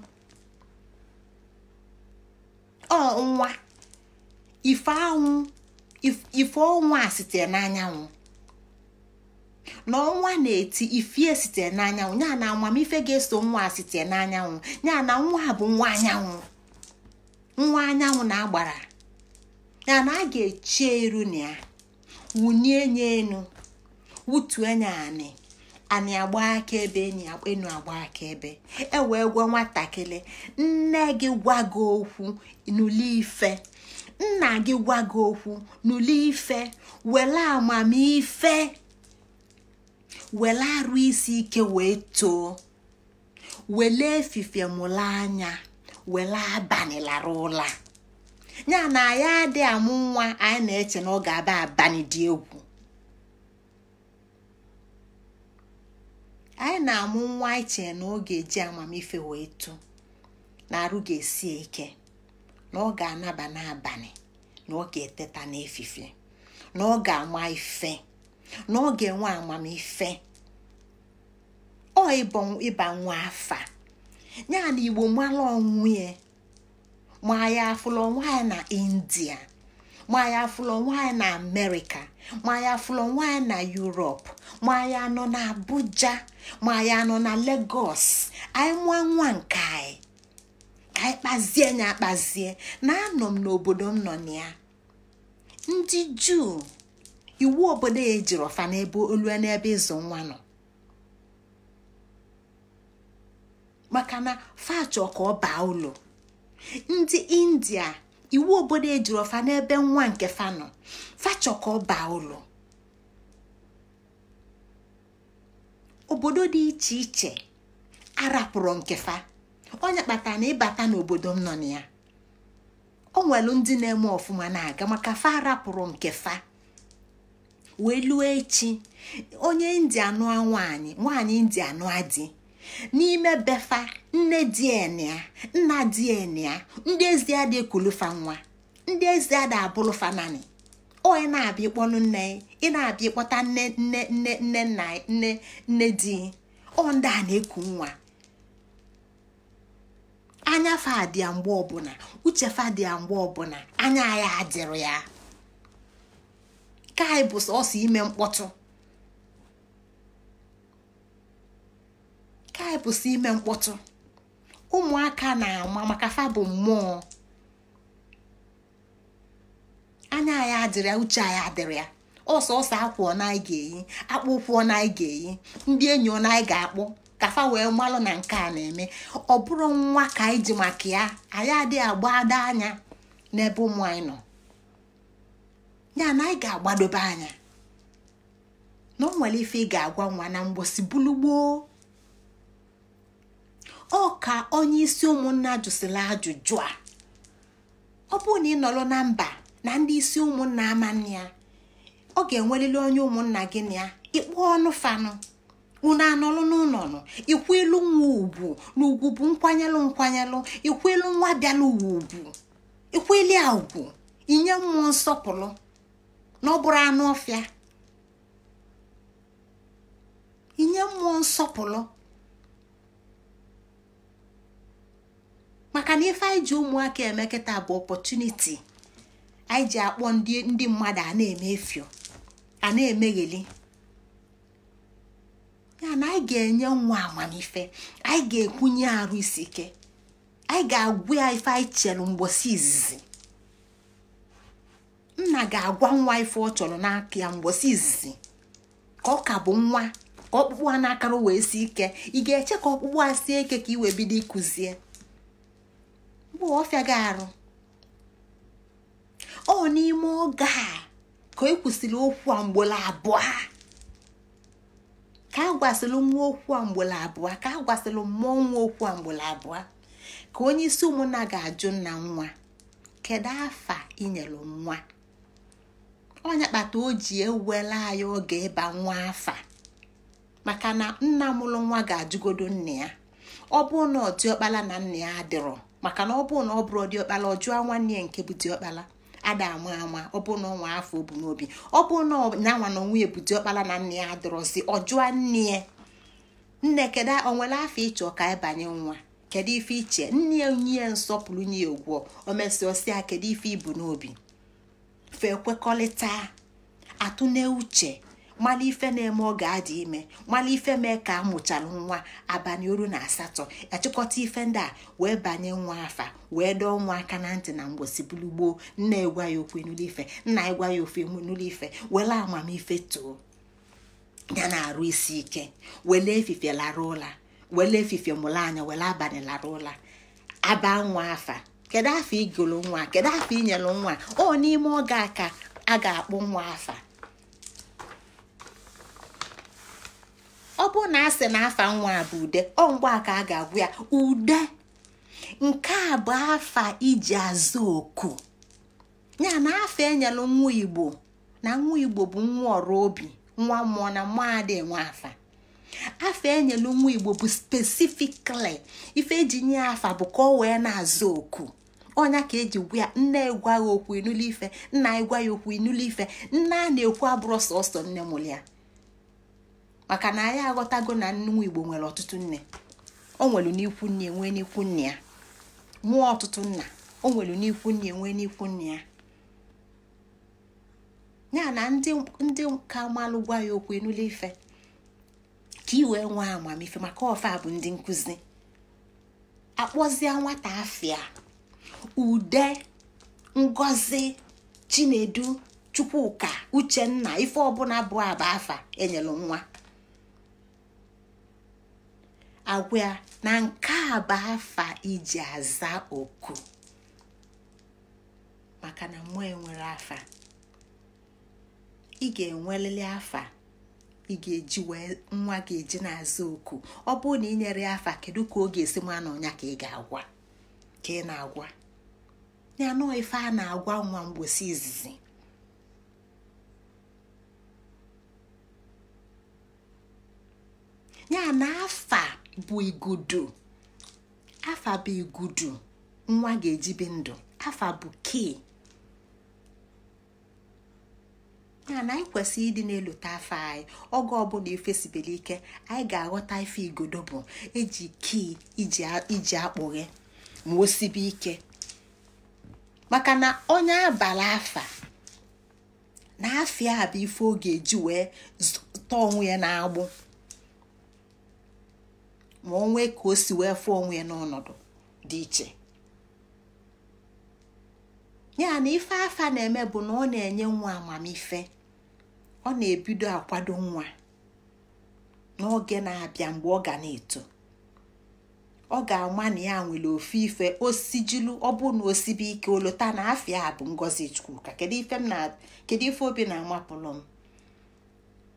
ọnwa ife anwụ, ife ọnwa a sitere n'anyanwụ. Na ọnwa na-eti ifie site n'anyanwụ, ya na amamife ga-eso nwa site n'anyanwụ, ya na nwa bụ nwa anyanwụ, nwa anyanwụ na-agbara, ya na a ga-echi eru na ya, wụnye nye enu, wutue nya anị, anị agba aka ebe, enyi enu agba aka ebe. E wee gwa nwatakịrị, nne gị gwa gị okwu nụlụ ife, nna gị gwa gị okwu nụlụ ife, wele amamife, wele arụ isi ike wee too, wele efifie mụla anya, wele abalị lara ụla. Ya na ya adị amụ nwa anyị na-eche na ọ ga-aba abalị dị egwu. Anyị na-amụ nwa anyị chere na ọ ga-eji amamife wee too, na arụ ga-esi ike, na ọ ga-anaba n'abalị, na ọ ga-eteta n'efifie, na ọ ga-ama ife, na ọ ga-enwe amamife. Ọ ịba nwa afa. Ya na Igbo mara onwe ya, ma ya afụlọ nwaanyị na India, ma ya afụlọ nwaanyị na Amerịka, ma ya afụlọ nwaanyị na Europe, ma ya nọ na Abuja, ma ya nọ na Lagos. Anyị mụọ nwa nke anyị ka anyị kpazie nya akpazie. Na anọ m n'obodo m nọ na ya, ndị Juu iwu obodo ya ejiri ọfa n'ebe olu n'ebe ịzụ nwa nọ, maka na fachọ ka ọ baa ụlọ. Ndị India iwu obodo ejiri ọfa n'ebe nwa nke fa nọ, fachọ ka ọ baa ụlọ. Obodo dị iche iche arapụrụ nke fa. Onye kpatara na ịbata n'obodo m nọ na ya, o nwere ndị na-eme ọfụma na-aga maka fa arapụrụ nke fa wee lụọ echi. Onye India nụọ nwaanyị, nwaanyị India nụọ di, n'ime befa nne di ya, nna di ya, ndị ezi adị ekulufa nwa, ndị ezi adị abụlụfa naanị. Ọ ị na-abịa ịkpọlụ nne, ị na-abịa ịkpọta nne nne nne nne nna nne nne di, ọ ndị a na-eku nwa. Anya fa dị ya mgbe ọbụla, uche fa dị ya mgbe ọbụla, anya ya adịrị ya. Ka anyị bụ sọsọ ime mkpọtụ, ka anyị bụ sọ ime mkpọtụ. Ụmụaka na-ama maka fa bụ mmụọ. Anya ya adịrị ya, uche ya adịrị ya. Ọsọsọ akwa ọ na anyị ga-eyi, akpụ ụkwụ ọ na anyị ga-eyi, ndị enyi ọ na anyị ga-akpọ ka fa wee malụ na nke a na-eme. Ọ bụrụ nwa ka anyị ji maka ya, anyị adịghị agbado anya n'ebe ụmụ anyị nọ. Ya na anyị ga-agbadobe anya na o nwere ife ị ga-agwa nwa na mgbosi bulugboo. Ọ ka onye isi ụmụnna jụsịrị ajụjụ a. Ọ bụrụ na ị nọrọ na mba na ndị isi ụmụnna ama nne ya, ọ ga-enwerịrị onye ụmụnna gị na ya ịkpọ ọnụ fanụ, unu anọlụ n'ụlọ nọ, ikwu ilu nwa ugwu na ugwu bụ nkwanyelụ nkwanyelụ, ikwu ilu nwa bịala uwe ugwu, ikwu ili a ugwu, inye mmụọ nsọpụrụ na ọ bụrụ anụ ọfịa, inye mmụọ nsọpụrụ. Maka na ife anyị ji ụmụaka eme kịta bụ ọpọchuniti anyị ji akpọ ndị mmadụ a na-eme efio, a na-emegheli. Ya na anyị ga-enye nwa amamife, anyị ga-ekwunye arụ isi ike, anyị ga-agwa ya ife anyị chere mgbosi izizi. Nna ga-agwa nwa ife ọ chọrọ n'aka ya mgbosi izizi, ka ọ ka bụ nwa, ka ọkpụkpụ a na-akara wee sie ike. Ị ga-eche ka ọkpụkpụ a sie ike ka ị wee bido ịkụzie mgbe ọfịa gị arụ. Ọ n'ime oge a ka e kwụsịrị okwu a mgbolo abụọ, ka a gwasịrị nwa okwu a mgbolo abụọ, ka a gwasịrị mmụọ nwa okwu a mgbolo abụọ, ka onye isi ụmụnna ga-ajụ nna nwa, kedu afa inyere nwa? Onye kpata o ji ewela anyị oge ịba nwa afa, maka na nna mụrụ nwa ga-ajụgodo nne ya. Ọ bụrụ na ọ diọkpala na nna ya adịrọ, maka na ọ bụrụ na ọ bụrụ diọkpala, ọ jụọ nwanne ya nke bụ diọkpala, ada ama ama. Ọ bụrụ na ọnwa afọ obu n'obi, ọ bụrụ na nyanwa na onwe bụ diọkpala na nne ya adịrọzi, ọ jụọ nne ya, nne kedu o nwere afọ ịchọ ka anyị banye nwa? Kedu ife iche? Nne ya nye ya nsọpụrụ, nye ya ugwu, o mesịa ọsị ya kedu ife ibu n'obi? Fe kwekọrịta, atụ na uche, mala ife na-eme ọ ga-adị ime, mala ife mee ka amụchalụ nwa abalị 18, achịkọta ife ndị a wee banye nwa afa, wee dọọ nwa aka na ntị na mgbosi bulu gboo. Nna egwa ya okwu n'ụlọ ife, nna egwa ya ofe n'ụlọ ife, wele amamife too ya na-arụ isi ike, wele efifie lara ụla, wele efifie mụrụ anya, wele abalị lara ụla. Aba nwa afa, kedu afọ igolo nwa, kedu afọ inyelu nwa? Ọ n'ime oge aka a ga-akpụ nwa afa. Ọ bụ na asị na afa nwa bụ ude, ọ mgbe aka a ga-agwụ ya ude. Nke a bụ afa iji azụ oku. Ya na afa enyelu nwa Igbo, na nwa Igbo bụ nwa ọrụ obi, nwa mmụọ, na mmụọ adị enwe afa. Afa enyelu nwa Igbo bụ specifically ife eji nye afa bụ ka ọ wee na-azụ oku. Ọnya ka eji gwa ya, nne gwa ya okwu ịnụlụ ife, nna gwa ya okwu ịnụlụ ife. Nne a na-ekwu abụrụ sọsọ nne mụrụ ya, maka na anyị aghọtago na nwa Igbo nwere ọtụtụ nne. O nwere n'ikwu nne, nwee n'ikwu nne ya, mụọ ọtụtụ nna. O nwere n'ikwu nne, nwee n'ikwu nne ya. Ya na ndị ka malụ gwa ya okwu ịnụlụ ife, ka i wee nwee amamife, maka ọfa bụ ndị nkụzi. Akpọzie nwata afịa Ude, Ngozi, Chinedu, Chukwuka, Uchenna, ife ọbụla bụ aba afa enyelu nwa. Agwa na nke a bụ afa iji aza oku, maka na mmụọ enwere afa. Ị ga-enwelele afa ị ga-eji wee nwa ga-eji na-aza oku. Ọ bụrụ na ị nyere ya afa, kedu ka ọ ga-esi ma na ọnya ka ị ga-agwa, ka ị na-agwa ya? Nọọ ife a na-agwa nwa mgbosi izizi. Ya na afa bụ igudu. Afa bụ igudu nwa ga-eji bi ndụ. Afa bụ key. Ya na anyị kwesịrị ịdị na-elota afa anyị oge ọbụla ife sibere ike. Anyị ga-aghọta ife igodo bụ eji key iji akpụghe ma o sibe ike. Maka na onye abala afa na afịa bụ ife ọ ga-eji wee tọọ onwe ya na-agbụ, ma onwe ka o si wee fụọ onwe ya n'ọnọdụ dị iche. Ya na ife afa na-eme bụ na ọ na-enye nwa amamife. Ọ na-ebido akwado nwa n'oge na-abịa mgbe ọ ga na-eto. Ọ ga-ama na ya nwere ofu ife osijilu, ọ bụ na osibe ike olota na afịa bụ Ngozi Chukwuka. Kedu ife obi na-amapụlụ m?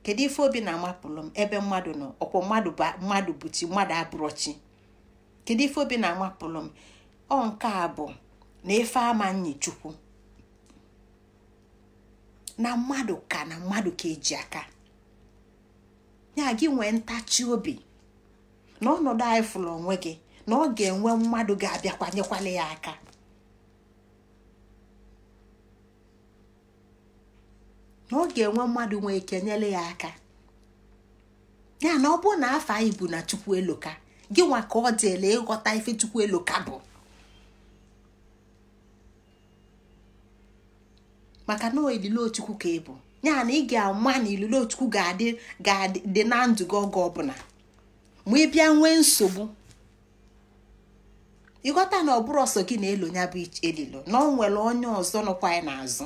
Kedu ife obi na-amapụlụ m ebe mmadụ nọ? Ọkwa mmadụ bụ chi, mmadụ abụrọ chi. Kedu ife obi na-amapụlụ m? Ọ nke a bụ na ife ama nyi Chukwu na mmadụ ka na mmadụ ka eji aka. Ya gị nwee ntachi obi na ọnọdụ anyị fụrụ onwe gị, na ọ ga-enwe mmadụ ga-abịakwa nyekwala ya aka. Na ọ ga-enwe mmadụ nwee ike nyere ya aka. Ya na ọ bụ na afa anyị bụ na Chukwu eloka, gị nwa ka ọ dịla ịghọta ife Chukwu eloka bụ. Maka na ililo Chukwu ka ị bụ. Ya na ị ga-ama na ililo Chukwu ga-adị na ndụ gị oge ọbụla. Ma ị bịa nwee nsogbu, ịghọta na ọ bụrụ ọsọ gị na-elo ya bụ elilo, na ọ nwere onye ọzọ nọkwa ya n'azụ.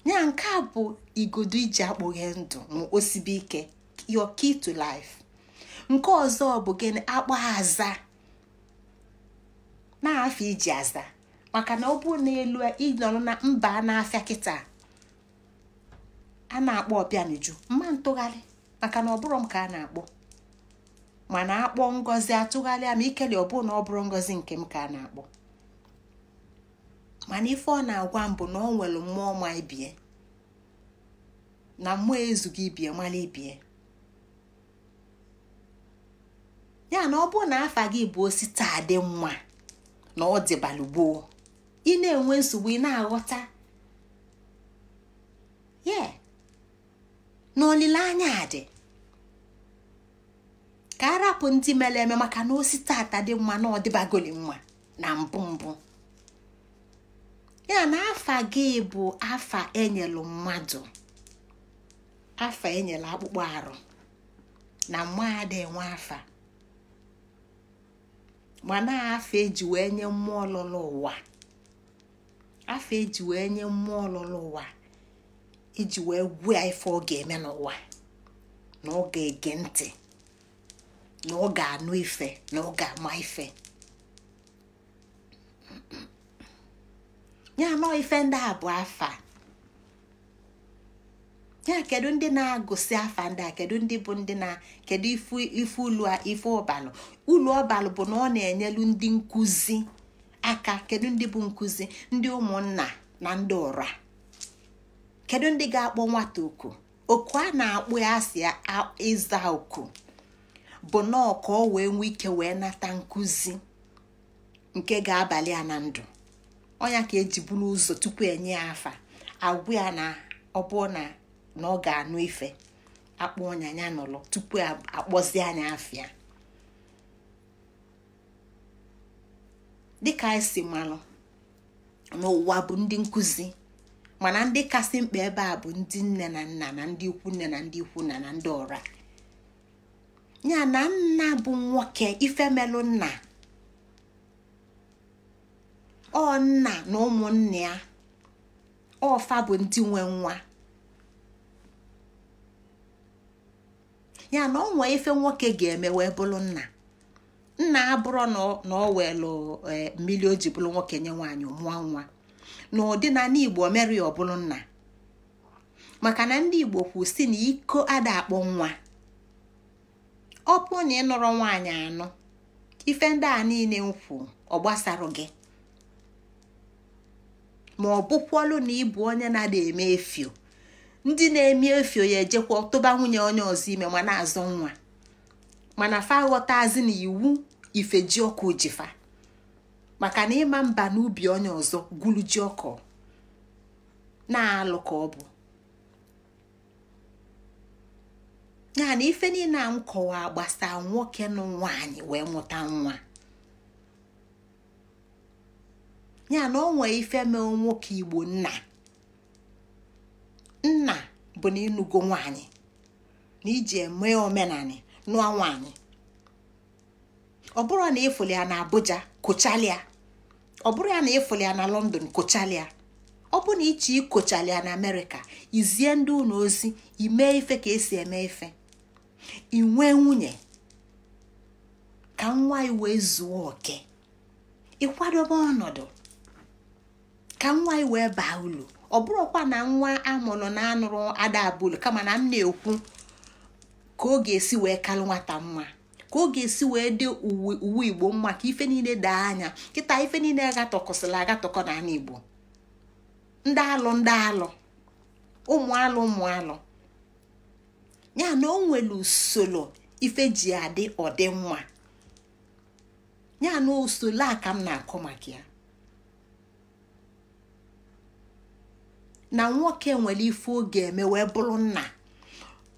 Ya nke a bụ igodo iji akpụghe ndụ ma o sibe ike, your key to life. Nke ọzọ bụ gịnị? Akpọ aza na-afọ iji aza. Maka na ọ bụ n'elu ịnọrọ na mba na-afịa kịta a na-akpọ ọbịanuju, mma ntụgharị, maka na ọ bụrụ m ka a na-akpọ. Mana akpọ Ngozi atụgharịa ma ikele ọ bụ na ọ bụrụ Ngozi nke m ka a na-akpọ. Mana ife ọ na-agwa m bụ na ọ nwere mmụọ ma ibie, na mmụọ ezughị ibie mara ibie. Ya na ọ bụ na afa gị bụ osita dị mma na ọ dịbalụ gboo, ị na-enwe nsogbu ị na-aghọta ye na olileanya dị ka arapụ ndị mere eme, maka na osita ata dị mma na ọ dịbagoli mma na mbụ mbụ. Ya na afa gị bụ afa enyelu mmadụ. Afa enyela akpụkpọ arụ na mmụọ ada enwe afa, mana afa eji wee nye mmụọ lọrọ ụwa, afa eji wee nye mmụọ lọrọ ụwa iji wee gwuo ife ọ ga-eme n'ụwa, na ọ ga-ege ntị, na ọ ga-anụ ife, na ọ ga-ama ife. Ya nọ ife ndị a bụ afa. Ya kedu ndị na-agụsị afa ndị a? Kedu ndị bụ ndị na kedu ife ulu ife ọbalụ? Ulu ọbalụ bụ na ọ na-enyelu ndị nkụzi aka. Kedu ndị bụ nkụzi? Ndị ụmụnna na ndị ụra. Kedu ndị ga-akpọ nwata oku? Oku a na-akpọ ya asị ịza oku bụ nọọ ka ọ wee nwee ike wee nata nkụzi nke ga-abalị ya na ndụ. Ọnya ka eji buru ụzọ tupu enye ya afa, agwụ ya na ọ bụ na ọ ga-anụ ife, akpọ ọnya ya nọrọ tupu akpọzie anya afịa. Dịka anyị si malụ n'ụwa bụ ndị nkụzi, mana ndị kasị mkpa ebe a bụ ndị nne na nna na ndị ikwu nne na ndị ikwu nna na ndị ọra. Ya na nna bụ nwoke, ifemelụ nna, ọ nna na ụmụnne ya, ọfa bụ ndị nwe nwa. Ya na ọ nwee ife nwoke ga-eme wee bụrụ nna. Nna abụrụ na ọ welụ mmiri o ji bụrụ nwoke nye nwaanyị mụọ nwa. N'ọdịnala Igbo mere ya ọ bụrụ nna, maka na ndị Igbo kwu si na iko ada akpọ nwa. Ọ bụ na ị nụrụ nwaanyị anụ, ife ndị a niile nkwu ọ gbasara gị, ma ọ bụkwalụ na ịbụ onye na-ada eme efio. Ndị na-eme efio ya ejekwa tụba nwunye onye ọzọ ime ma na-azọ nwa, mana fa ghọtazi na iwu ife ji ọkụ jifa, maka na ịma mba n'ubi onye ọzọ gwulu ji ọkụ na-alụ ka ọ bụ. Ya na ife niile a nkọwa gbasa nwoke na nwaanyị wee mụta nwa. Ya na ọ nwee ife mee nwoke Igbo nna. Nna bụ na ịnụgo nwaanyị, na iji eme omenanị nụọ nwaanyị. Ọ bụrụ na ịfụli ya na Abuja, kochalịa. Ọ bụrụ ya na ịfụli ya na London, kochalịa. Ọ bụ na iche ikochalia na Amerịka, izie ndị ụlọ ozi, ime ife ka esi eme ife, inwe nwunye ka nwa wee zuo oke, ịkwadobe ọnọdụ ka nwa wee baa ulu. Ọ bụrụkwa na nwa amụrụ na anụrụ ada abụlu, kama na m na-ekwu ka ọ ga-esi wee kalụ nwata mma, ka ọ ga-esi wee dị uwe Igbo mma, ka ife niile daa anya. Kịta ife niile agatọkọsịla agatọkọ n'ala Igbo. Ndị alụ ndị alụ, ụmụ alụ ụmụ alụ. Ya na o nwere usoro ife ji adị ọdị mma. Ya na usoro a ka m na-akọ maka ya. Na nwoke nwere ife ọ ga-eme wee bụrụ nna,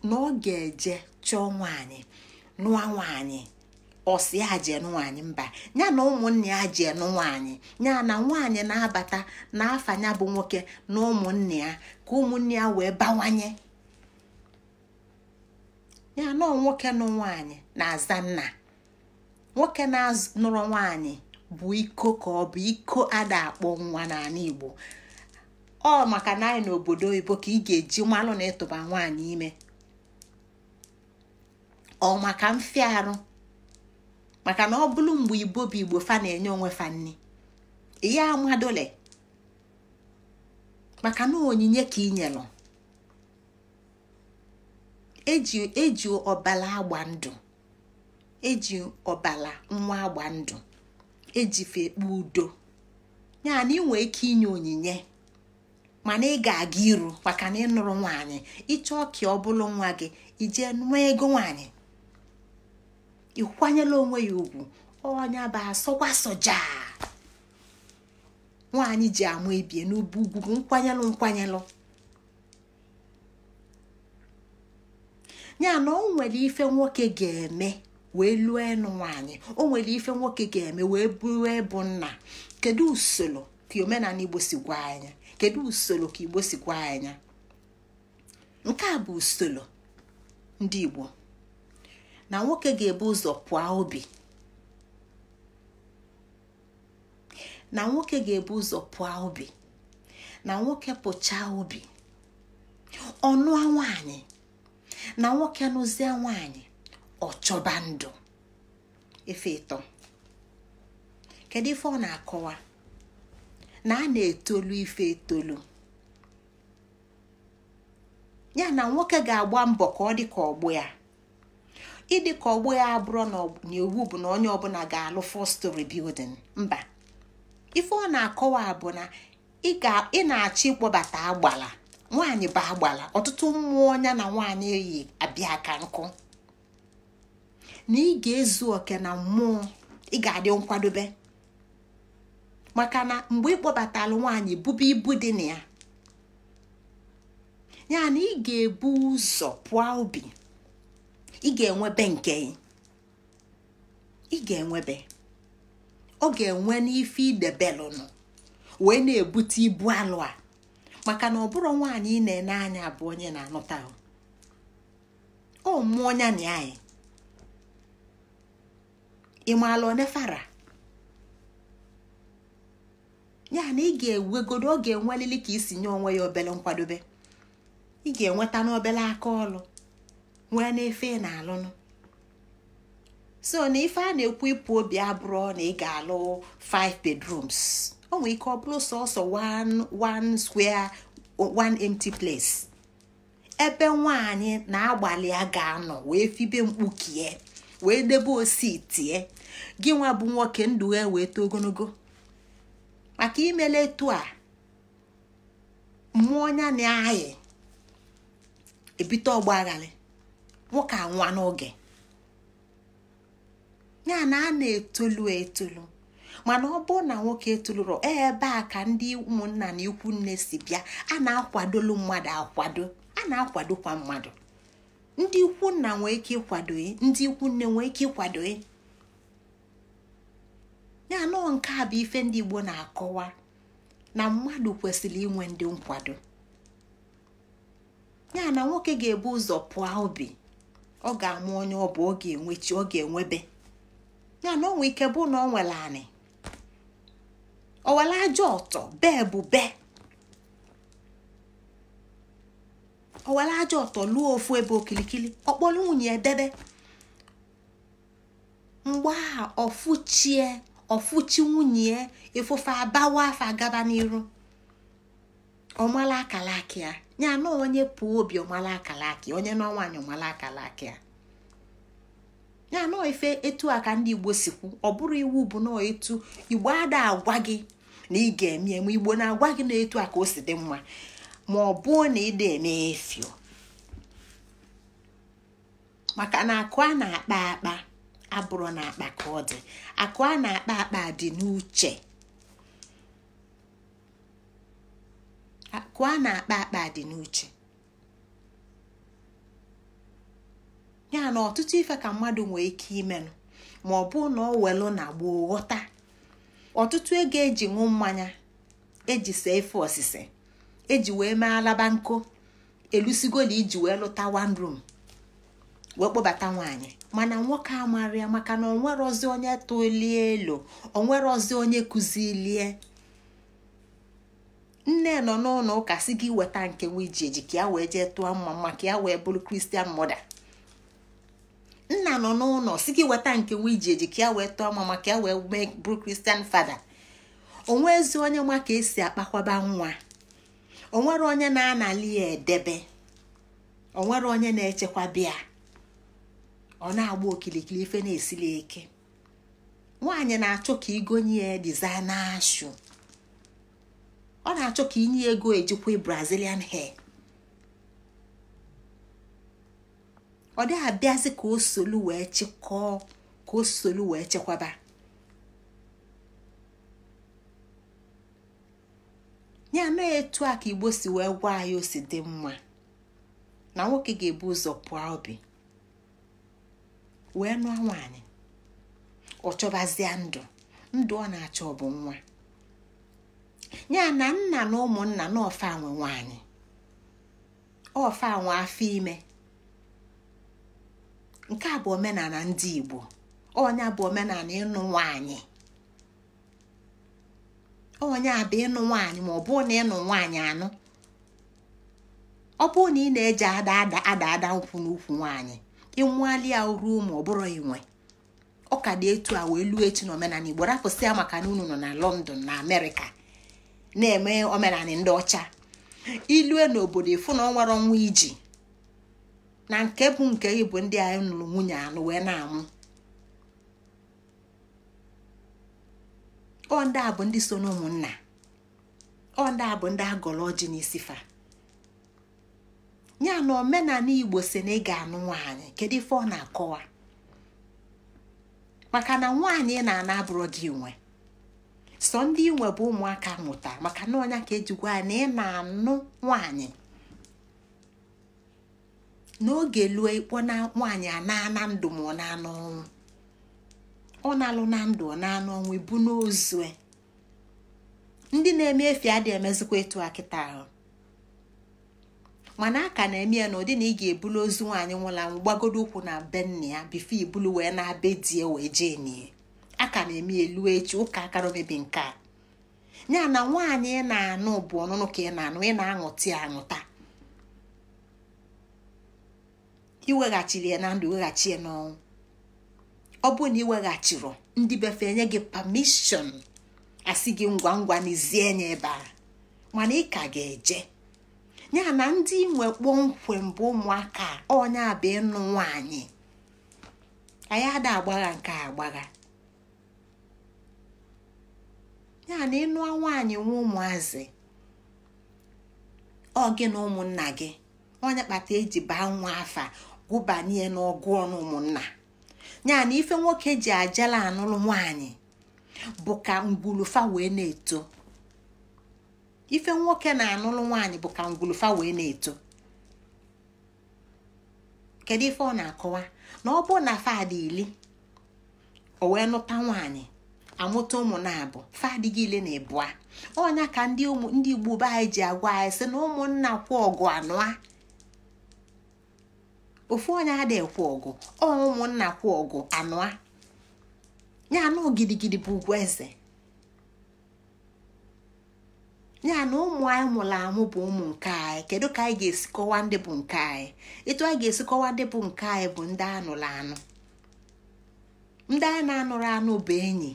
na ọ ga-eje chọọ nwaanyị, nụọ nwaanyị, ọsị ya jee nwaanyị mba, ya na ụmụnne ya jee nwaanyị. Ya na nwaanyị na-abata n'afa ya bụ nwoke na ụmụnne ya, ka ụmụnne ya wee bawanye. Ya na nwoke nụ nwaanyị na-aza nna. Nwoke na-nụrụ nwaanyị bụ iko ka ọ bụ iko ada akpọ nwa n'ala Igbo. Ọ maka na anyị n'obodo oyibo ka ị ga-eji malụ na ịtụba nwaanyị ime. Ọ maka mfịa arụ, maka na ọ bụrụ mgbe Igbo bụ Igbo fa na-enye onwe fa nni, ihe amadole, maka na onyinye ka ị nyelụ. Eji ọbala agba ndụ, eji ọbala nwa agba ndụ, ejife ekpe udo. Ya na ị nwee ike inye onyinye, mana ị ga-aga iru maka na ị nụrụ nwaanyị, ịchọọ ka ọ bụrụ nwa gị, ije nụọ ego nwaanyị, ịkwanyela onwe ya ugwu. Ọnya bụ asọkwasoja nwaanyị ji amụ ebie n'ubu ugwu bụ nkwanyelụ nkwanyelụ. Ya na o nwere ife nwoke ga-eme wee lụọ enu nwaanyị, o nwere ife nwoke ga-eme wee bụrụ ebu nna. Kedu usoro ka omenala Igbo si gwa anya? Kedu usoro ka Igbo si gwa anya? Nke a bụ usoro ndị Igbo na nwoke ga-ebu ụzọ pụọ obi, na nwoke ga-ebu ụzọ pụọ obi, na nwoke pụchaa obi ọnụa nwaanyị, na nwoke nụzie nwaanyị ọ chọba ndụ. Ife ịtọ, kedu ife ọ na-akọwa? Na a na-etolu ife etolu. Ya na nwoke ga-agba mbọ ka ọ dị ka ọgbọ ya. Ịdị ka ọgbọ ya abụrụ na iwu bụ na onye ọbụla ga-alụ 4-story building. Mba, ife ọ na-akọwa bụ na ị na-achọ ịkpọbata agbala. Nwaanyị bụ agbala. Ọtụtụ mmụọ ya na nwaanyị yi abịa ka nkụ. Na ị ga-ezu oke na mmụọ, ị ga-adị nkwadobe, maka na mgbe ị kpọbatalụ nwaanyị bube ibu dị na ya. Ya na ị ga-ebu ụzọ pụọ obi, ị ga-enwebe nke ị ga-enwebe, ọ ga-enwe n'ife idebelụnụ wee na-ebute ibu alụ a. Maka na ọ bụrụ nwaanyị ị na-ene anya bụ onye na-anụta ọ mmụọ ya na anyị. Ị maala onefara ya na ị ga-ewegodo, ọ ga-enwelili ka isi nye onwe ya obele nkwadobe. Ị ga-enweta n'obele aka ọlụ nwee n'efe na alụnụ. So na ife a na-ekwu ịpụ obi abụrụ na ị ga-alụ 5 bedrooms. O nwere ike ọ bụrụ sọsọ one square, one empty place ebe nwaanyị na-agbalị ya ga-anọ wee fibe mkpukie wee debe osi tie gị nwa bụ nwoke ndụ ya wee too ogologo. Maka imele etu a, mmụọ ya na anyị ebite ọgba aghalị, nwoke anwa n'oge. Ya na a na-etolu etolu, mana ọ bụrụ na nwoke etoluru, ebe a ka ndị ụmụnna na ikwu nne si bịa. A na-akwadolu mmadụ akwado, a na-akwadokwa mmadụ. Ndị ikwu nna nwee ike ịkwado, ndị ikwu nne nwee ike ịkwado. Ya nọọ nke a bụ ife ndị Igbo na-akọwa na mmadụ kwesịrị inwe ndị nkwado. Ya na nwoke ga-ebu ụzọ pụọ obi, ọ ga-amụ onye ọ bụ, ọ ga-enwechi, ọ ga-enwebe. Ya na o nwee ike bụ na ọ nwere anị, o were aja ọtọ bee bụ bee, o were aja ọtọ lụọ ofu ebe okilikili, ọkpọrọ nwunye edebe. Mgbe a ọfụchie ọfụchi nwunye ifufe abawa afa agaba n'iru, ọmala akala aka ya. Ya na onye pụọ obi ọmala akala aka ya, onye nọ nwaanyị ọmala akala aka ya. Ya na ife etu a ka ndị Igbo si kwu. Ọ bụrụ iwu bụ na etu Igbo ada agwa gị na ị ga-eme eme, Igbo na-agwa gị na etu a ka o si dị mma, ma ọ bụ na ị na-eme efio. Maka na akụ a na-akpa akpa abụrụ na akpa ka ọ dị. Akụ a na-akpa akpa dị n'uche. Akụ a na-akpa akpa dị n'uche. Ya na ọtụtụ ife ka mmadụ nwee ike imenụ ma ọ bụ na ọ welụ na gboo ghọta. Ọtụtụ ego eji ṅụ mmanya, eji see ife osise, eji wee mee alaba nkụ, elusigoli iji wee lụta one room wee kpọbata nwaanyị. Mana nwoke amara ya, maka na onwerozi onye tolie elu, onwerozi onye kụzilie. Nne nọ n'ụlọ ụka si gị weta nke nwa iji eji ka ya wee jee tụọ mma mma ka ya wee bụrụ Christian mother. Nna nọ n'ụlọ si gị weta nke nwa iji eji ka ya wee tụọ mma mma ka ya wee mee bụrụ Christian father. Onwezi onye nwa ka esi akpakwaba nwa, onwere onye na-anali ya edebe, onwere onye na-echekwaba ya. Ọ na-agba okilikili ife na-esili ike. Nwaanyị na-achọ ka igonye ya designer shoe, ọ na-achọ ka inye ego ejikwa Brazilian hair. Ọ dị abịazi ka o solu wee chịkọọ, ka o solu wee chekwaba. Ya na etu a ka Igbo si wee gwa anyị o si dị mma na nwoke ga-ebu ụzọ pụọ obi wee nụọ nwaanyị, ọ chọbazie ndụ. Ndụ ọ na-achọ bụ nwa. Ya na nna na ụmụnna na ọfa nwe nwaanyị, Ọfa nwa afọ ime. Nke a bụ omenala ndị Igbo. Ọnya bụ omenala ịnụ nwaanyị. Ọnya bụ ịnụ nwaanyị ma ọ bụ na ịnụ nwaanyị anụ. Ọ bụrụ na ị na-eji ada ada ada ada nkwụ n'ukwu nwaanyị, ịnwali ya ruo ma ọ bụrụ inwe. Ọ ka dị etu a wee luo echi na omenala Igbo. Rapụsịa maka na unu nọ na London na Amerịka na-eme omenala ndị ọcha. Ilue n'obodo ịfụ na ọ nwere ọnwa iji na nke bụ nke gị bụ ndị anyị nụrụ nwunye anụ wee na-amụ. Ọ ndị a bụ ndị so n'ụmụnna. Ọ ndị a bụ ndị agọrọ ọjị n'isi fa. Ya na omenala Igbo si na ị ga-anụ nwaanyị. Kedu ife ọ na-akọwa? Maka na nwaanyị na-ana abụrụ gị nwe. Sọ ndị inwe bụ ụmụaka mụta, maka na ọnya ka ejikwa ya na ị na-anụ nwaanyị. N'oge lue ịkpọ na nwaanyị a na-ana ndụ ma ọ na-anụ ọnwụ. Ọ na-alụ na ndụ ọ na-anụ ọnwụ ibu n'ozu. Ndị na-eme efi adịghị emezikwa etu a kịta ahụ. Mana a ka na-eme ya n'ụdị na ị ga-ebulu ozu nwaanyị nwụrụ anwụ gbagodo ụkwụ na be nna ya bifo ibulu wee na-be di ya wee jee nie. A ka na-eme elu echi ụka akara omebi nke a. Ya na nwaanyị ị na-anụ bụ ọnụnụ ka ị na-anụ, ị na-aṅụta ya aṅụta. Iweghachiri ya na ndụ, weghachi ya n'ọnwụ. Ọ bụrụ na iweghachiri, ndị befe enye gị permission asị gị ngwa ngwa n'izie nye ebe a, mana ị ka ga-eje. Ya na ndị nwe kpọmkwem bụ ụmụaka. Ọnya bụ ịnụ nwaanyị. Anyị ada agbagha nke a agbagha. Ya na ịnụ nwaanyị nwe ụmụazị, ọ gị na ụmụnna gị. Onye kpata eji baa nwa afa gwụbanye n'ọgụ ọnụ ụmụnna. Ya na ife nwoke ji ajala anụlụ nwaanyị bụ ka ngwulufa wee na-eto. Ife nwoke na-anụlụ nwaanyị bụ ka ngwulufa wee na-eto. Kedu ife ọ na-akọwa? Na ọ bụ na fadị ili o wee nụta nwaanyị amụta ụmụ na-abụ fadị gị ile na ịbụa. Ọnya ka ndị Igbo be anyị ji agwa anyị sị na ụmụnna kwụ ọgụ anụa. Ofu onye adịghị ekwu ọgụ, ọ ụmụnna kwụ ọgụ anụa. Ya na gidigidi bụ ugwu eze. Ya na ụmụ anyị mụrụ amụ bụ ụmụ nke anyị. Kedu ka anyị ga-esi kọwa ndị bụ nke anyị? Etu anyị ga-esi kọwa ndị bụ nke anyị bụ ndị anụrụ anụ. Ndị anyị na-anụrụ anụ bụ enyi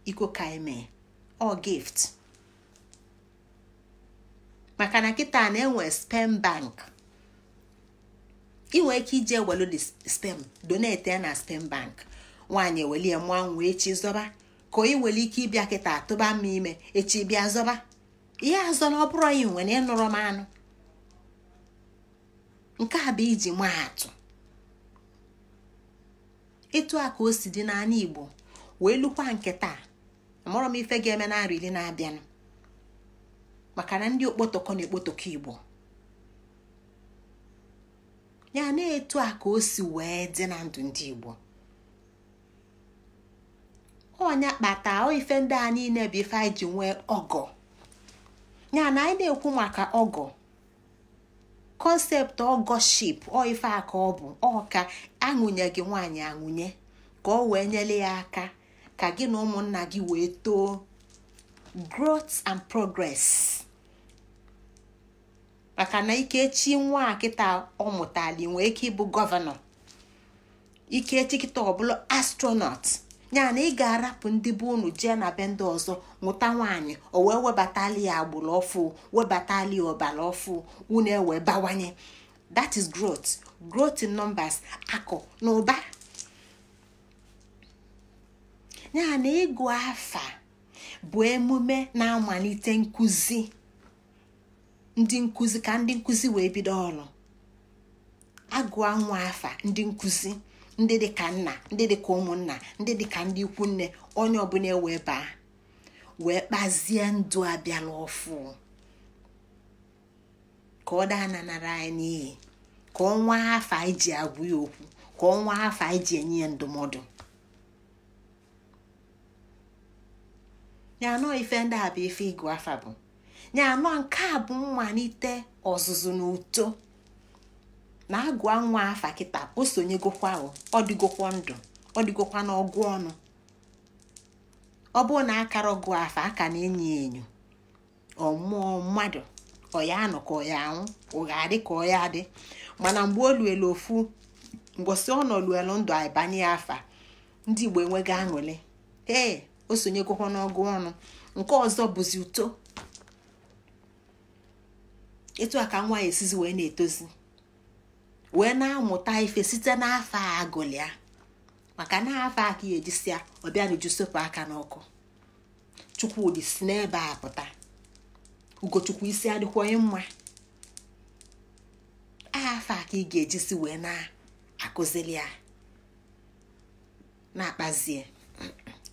iko ka anyị mee ọ gift. Maka na kịta na-enwe sperm bank. Ị nwere ike ije welu the sperm donate ya na sperm bank. Nwaanyị ewelie mụọ nwa echi zọba. Ka ị nwere ike ịbịa kịta atụba m ime echi bịa zọba. Ihe azọ na ọ bụrụ ya nwe na ịnụrụ m anụ. Nke a bụ iji maa atụ. Etu a ka o si dị n'ala Igbo wee lukwa nke taa. Amụrụ m ife ga-eme na arọ iri na-abịanụ. Maka na ndị okpotoko na-ekpotoko Igbo. Ya na-etu a ka o si wee dị na ndụ ndị Igbo. Ọnya kpata ife ndị a niile bụ ife anyị ji nwee ọgọ. Ya na anyị na-ekwu maka ọgọ. Kọnseptụ ọgọship ọ ife a ka ọ bụ ọ ka aṅụnye gị nwaanyị aṅụnye ka ọ wee nyere ya aka ka gị na ụmụnna gị wee too. Growth and progress. Maka na Ikechi nwa kịta ọ mụtali nwee ike ịbụ gọvanọ. Ikechi kịta ọ bụla astronaut. Ya na ị ga-arapụ ndị bụ unu jee na be ndị ọzọ mụta nwaanyị o wee webatali ya agbụrụ ọfụ, webatali ya ọbara ọfụ, unu ewee bawanye. That is growth. Growth in numbers, akụ na ụba. Ya na ịgụ afa bụ emume na-amalite nkụzi. Ndị nkụzi ka ndị nkụzi wee bido ọrụ. Agụa nwa afa ndị nkụzi, ndị dịka nna, ndị dịka ụmụnna, ndị dịka ndị ikwu nne, onye ọbụla ewee baa wee kpazie ndụ abịala ọfụ ka ọ daa nanara anyị n'iyi, ka ọnwa afa anyị ji agwa ya okwu, ka ọnwa afa anyị ji enye ya ndụmọdụ. Ya anọ ife ndị a bụ ife ịgụ afa bụ. Ya anọ nke a bụ mmalite ọzụzụ na uto. Na agụa nwa afa kịta o sonyegokwa, ọ dịgokwa ndụ, ọ dịgokwa n'ọgụ ọnụ. Ọ bụrụ na akara ọgụ afa aka na-enyo enyo, ọmụọ mmadụ ọya anọ ka ọya anwụ, ụgha adị ka ọya adị. Mana mgbe o luelu ofu mgbosi ọ nọ luelu ndụ abanye ya afa, ndị Igbo enweghị aṅụrị. Ee, o sonyegokwa n'ọgụ ọnụ. Nke ọzọ bụzi uto. Etu a ka nwa ya esizi wee na-etozi, wee na-amụta ife site n'afa agụlịa. Maka na afa aka ya ejisia ọbịa na sopụ aka n'ọkụ. Chukwudị si n'ebe a pụta, Ugochukwu isi adịkwa mma. Afa aka ị ga-ejisi wee na-akụzili ya, na-akpazie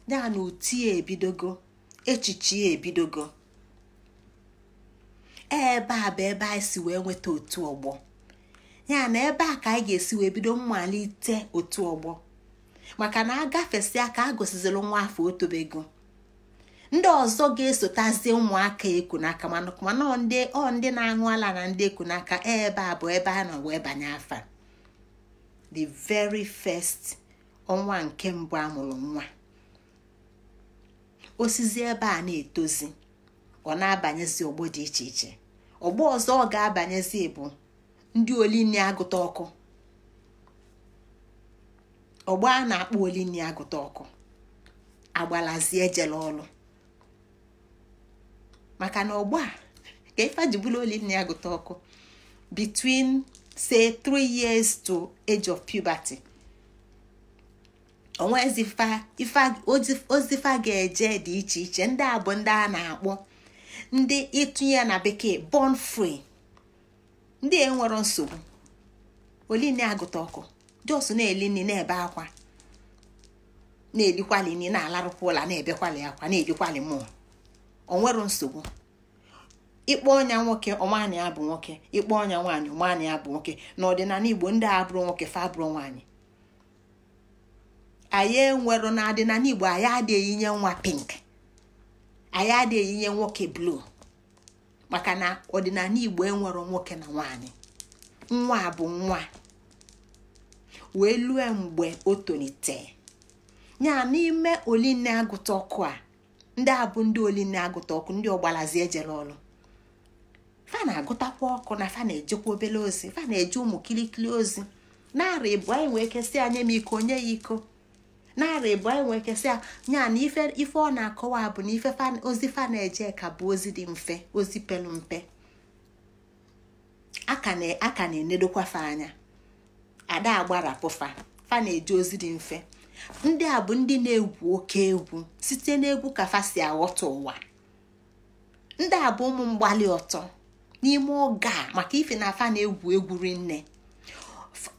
ya na uti ya ebidogo, echiche ya ebidogo. Ebe a bụ ebe anyị si wee nweta otu ọgbọ. Ya na ebe a ka anyị ga-esi wee bido mmalite otu ọgbọ. Maka na agafesịa ka a gosiziri nwa afọ otobego, ndị ọzọ ga-esotazie ụmụaka eku n'aka. Mana ọ ndị na-aṅụ ala na ndị eku n'aka, ebe a bụ ebe a nọ wee banye afa. The very first ọnwa nke mbụ amụrụ nwa, osizi ebe a na-etozi, ọ na-abanyezi ọgbọ dị iche iche. Ọgbọ ọzọ ọ ga-abanyezi bụ ndị olinni agụta ọkụ. Ọgbọ a na-akpọ olinni agụta ọkụ agbalazie ejela ọlụ. Maka na ọgbọ a ka ife ji bụrụ olinni agụta ọkụ between say 3 years to age of puberty, onwezi ozifa ga-eje dị iche iche. Ndị a bụ ndị a na-akpọ ndị ịtụnye na bekee born free, ndị enwero nsogbu. Olinni agụta ọkụ jos na-eli nri, na-ebe akwa, na-elikwali nri, na-alarụkwa ụla, na-ebekwali akwa, na-elikwali mmụọ. Onwero nsogbu. Ịkpọ ọnya nwoke, ọnwaanyị abụ nwoke. Ịkpọ ọnya nwaanyị, ọnwaanyị abụ nwoke. N'ọdịnala Igbo, ndị a abụrụ nwoke, fa abụrụ nwaanyị. Anyị enwero n'ọdịnala Igbo, anyị adịghị eyinye nwa pink, anyị adịghị eyinye nwoke blue. Maka na ọdịnala Igbo enwero nwoke na nwaanyị. Nwa bụ nwa wee lue mgbe o tolite. Ya n'ime olinne agụta ọkụ a, ndị a bụ ndị olinne agụta ọkụ, ndị ọgbalazi ejere ọlụ. Fa na-agụtakwa ọkụ na fa na-ejekwa obele ozi, fa na-eje ụmụ kilikili ozi. Narị ịbụ anyị nwee kesị anya m iko, onye ya iko. Narị ịbụ anyị nwee kesị anya na ife ọ na-akọwa bụ na ife ozi fa na-eje ka bụ ozi dị mfe, ozi pelu mpe. Aka na-enedokwa fa anya, ada agbarapụ fa, fa na-eje ozi dị mfe. Ndị a bụ ndị na-egwu oke egwu, site n'egwu ka fa si aghọta ụwa. Ndị a bụ ụmụ mgbalị ọtọ n'ime oge a, maka ife na fa na-egwu egwu rinne.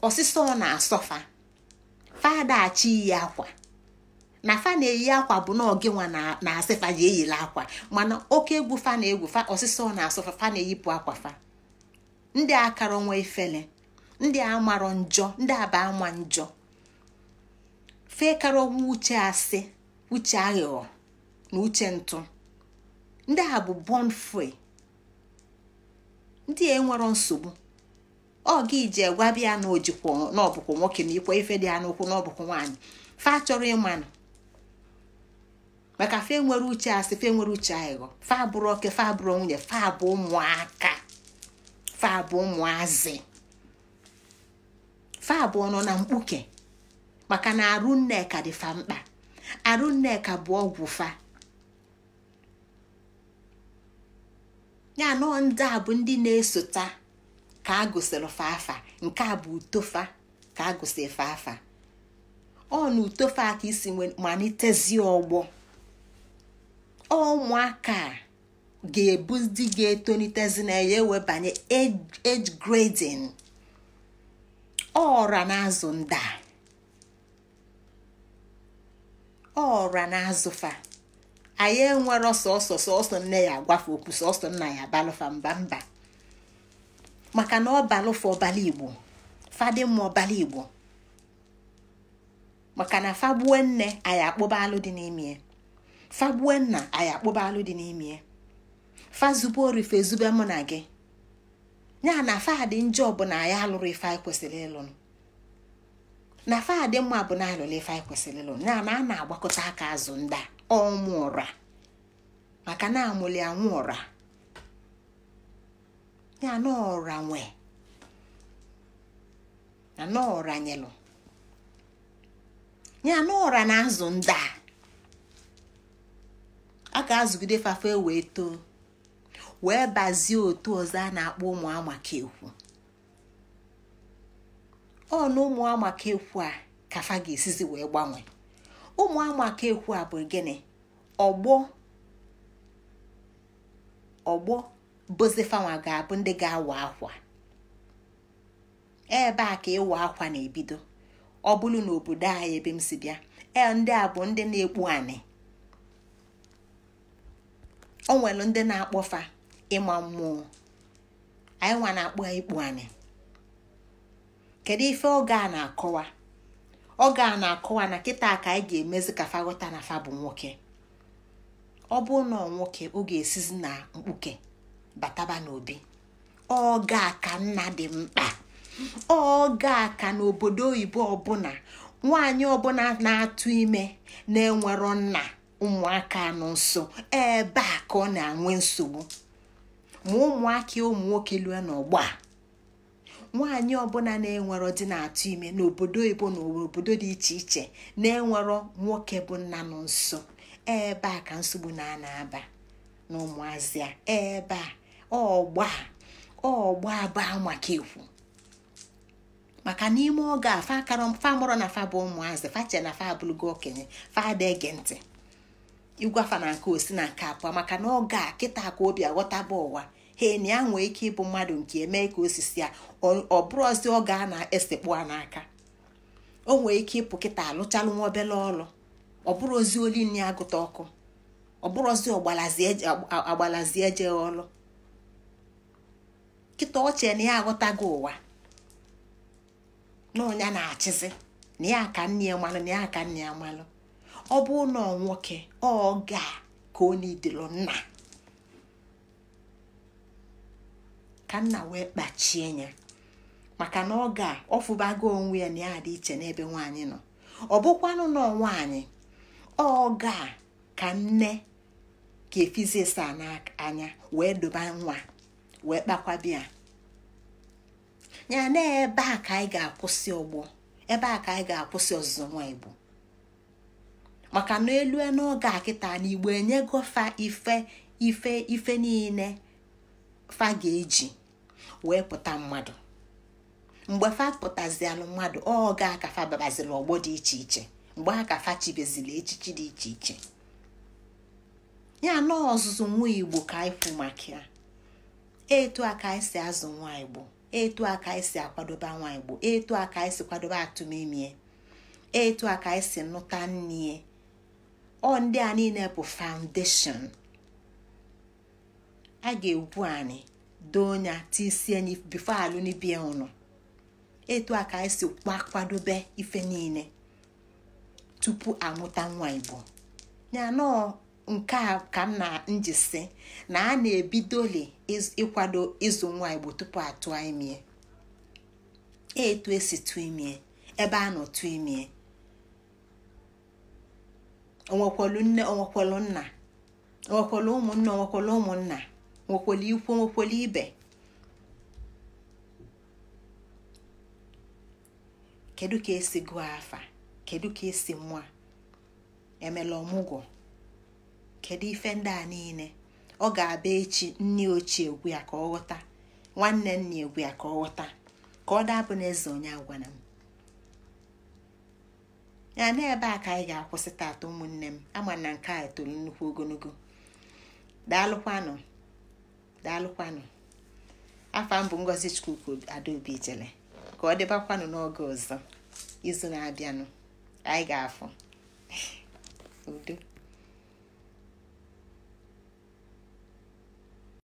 Ọsịsọ ọ na-asọfa, fa adachi iyi akwa. Na fa na-eyi akwa bụ na ọgịnwa na-asị fa ji eyila akwa. Mana oke egwu fa na-egwu fa, ọsịsọ ọ na-asọfa, fa na-eyipụ akwa fa. Ndị akara onwe ifele, ndị a marọ njọ, ndị a bụ ama njọ. Fekara onwe uche asị, uche aghụghọ na uche ntụ. Ndị a bụ born free, ndị a enwero nsogbu. Ọ gị ije gwabịa na ojikwa na ọbụkwa nwoke na ikwe ife dị ya n'ụkwụ na ọbụkwa nwaanyị, fa chọrọ ịmanụ. Maka fe nwere uche asị, fe nwere uche aghụghọ. Fa bụrụ oke, fa bụrụ nwunye, fa bụ ụmụaka, fa bụ ụmụazị, fa bụ nọ na mkpuke. Maka na arụ nneka dị fa mkpa. Arụ nneka bụ ọgwụ fa. Ya nọ ndị a bụ ndị na-esota ka a gụsịrị fa afa. Nke a bụ utofa ka a gụsịrị fa afa. Ọ na utofa ka isi malitezie ọgbọ. Ụmụaka ga-ebu ndị ga-etonitezi na ya ewebanye age grading. Ọra na-azụ ndị a, ọra na-azụ fa. Anyị enwero sọsọ sọsọ nne ya agwafe okwu, sọsọ nna ya abalụfa mba mba. Maka na ọ balụfa ọbala Igbo, fadị mma ọbala Igbo. Maka na fagbue nne anyị akpọba alụ dị n'ime, fagbue nna anyị akpọba alụ dị n'ime, fazube orife ezube mụ na gị. Ya na fa dị njọ bụ na ya alụrụ ife anyị kwesịrị ịlụ, na fa dị mma bụ na alụrụ ife anyị kwesịrị ịlụ. Ya na a na-agbakọta aka azụ ndị a ọmụ ụra, maka na amụli anwụ ụra. Ya na ụra nwe na na ụra nyelụ. Ya na ụra na-azụ ndị a, a ga-azụgide fafe wee too, wee bazie otu ọzọ a na-akpọ ụmụ amakekwu. Ọ na ụmụ amakekwu a ka fa ga-esizi wee gbanwee. Ụmụ amakekwu a bụ gịnị? Ọgbọ ọgbọ bozifanwa ga-abụ ndị ga-awa akwa. Ebe a ka ịwa akwa na-ebido. Ọ bụrụ n'obodo anyị ebe m si bịa, ndị a bụ ndị na-ekpu anị. O nwere ndị na-akpọfa ịma mmụọ, anyị nwa na-akpọ ya ikpu anị. Kedu ife oge a na-akọwa? Oge a na-akọwa na kịta ka anyị ga-emezi ka fa ghọta na fa bụ nwoke. Ọ bụ na nwoke, ọ ga-esizi na mkpuke bataba n'obi. Oge a ka nna dị mkpa. Oge a ka n'obodo oyibo ọbụla, nwaanyị ọbụla na-atụ ime na-enwero nna ụmụaka nọ nso, ebe a ka ọ na-enwe nsogbu. Ma ụmụaka ụmụ nwoke lue n'ọgbọ a, nwaanyị ọbụla na-enwero di na-atụ ime n'obodo oyibo na obodo dị iche iche na-enwero nwoke bụ nna nọ nso, ebe a ka nsogbu na-aba na ụmụazị a. Ebe a ọgbọ a bụ maka ekwu. Maka n'ime oge a fa mụrụ na fa bụ ụmụazị, fa che na fa abụlụgo okenye, fa ada ege ntị ịgwafa na nke osi na nke apụọ. Maka na oge a kịta ka obi aghọtaba ụwa he na ya nwee ike ịbụ mmadụ nke eme ka osisi a ọ bụrụzi oge a na-esekpụ a n'aka. O nwee ike ịpụ kịta alụchalụ nwa obele ọlụ, ọ bụrụzi oli nne agụta ọkụ, ọ bụrụzi agbalazi eje ọlụ. Kịta ochie na ya aghọtago ụwa, na ọnya na-achịzi na ya ka nne ya malụ, na ya ka nne ya malụ. Ọ bụ na nwoke ọ ga ka ọ n'idilo nna, ka nna wee kpachie ya. Maka na ọ ga ọfụbago onwe ya na ya dị iche n'ebe nwaanyị nọ. Ọ bụkwanụ na nwaanyị ọ ga ka nne ka efizisa n'anya wee doba nwa wee kpakwabịa ya. Na ebe a ka anyị ga-akwụsị ọgbọ, ebe a ka anyị ga-akwụsị ọzụzụ nwa Igbo. Maka na elu n'oge a kịta na Igbo enyego fa ife ife ife niile fa ga-eji wee pụta mmadụ. Mgbe fa pụtazialụ mmadụ, ọ ga aka fa babaziri ọgbọ dị iche iche, mgbe aka fa chibezili echichi dị iche iche. Ya na ọzụzụ nwa Igbo ka anyị kwu maka ya. Etu a ka anyị si azụ nwa Igbo, etu a ka anyị si akwadobe nwa Igbo, etu a ka anyị si kwadobe atụmimie, etu a ka anyị si nụta nnie. Ọ ndị a niile bụ foundation. A ga-egwu anyị doo nya tisie enyi bifo alụnibie ụnụ. Etu a ka anyị si kwadobe ife niile tupu amụta nwa Igbo. Ya nọọ nke a ka m na njisi na a na-ebidoli ịkwado ịzụ nwa Igbo tupu atụọ ime. Etu esi tụọ ime, ebe a nọ tụọ ime, onwekwelu nne, onwekwelu nna, onwekwelu ụmụnne, onwekwelu ụmụnna, onwekwelu ikwu, onwekwelu ibe. Kedu ka esi gụọ afa? Kedu ka esi mụa? Emela ọmụgwọ? Kedu ife ndị a niile? Ọ ga-abịa echi nne ochie egwu ya ka ọ ghọta, nwanne nne egwu ya ka ọ ghọta, ka ọ dabụ n'eze onye agwana m. Ya na ebe a ka anyị ga-akwụsị taata ụmụnne m. Ama na nke a toro nnukwu ogologo. Daalụkwanụ, daalụkwanụ. Afa m bụ Ngozi Chukwuka Adaobi Ijele. Ka ọ dịbakwanụ n'oge ọzọ, izu na-abịanụ, anyị ga-afụ. Udo.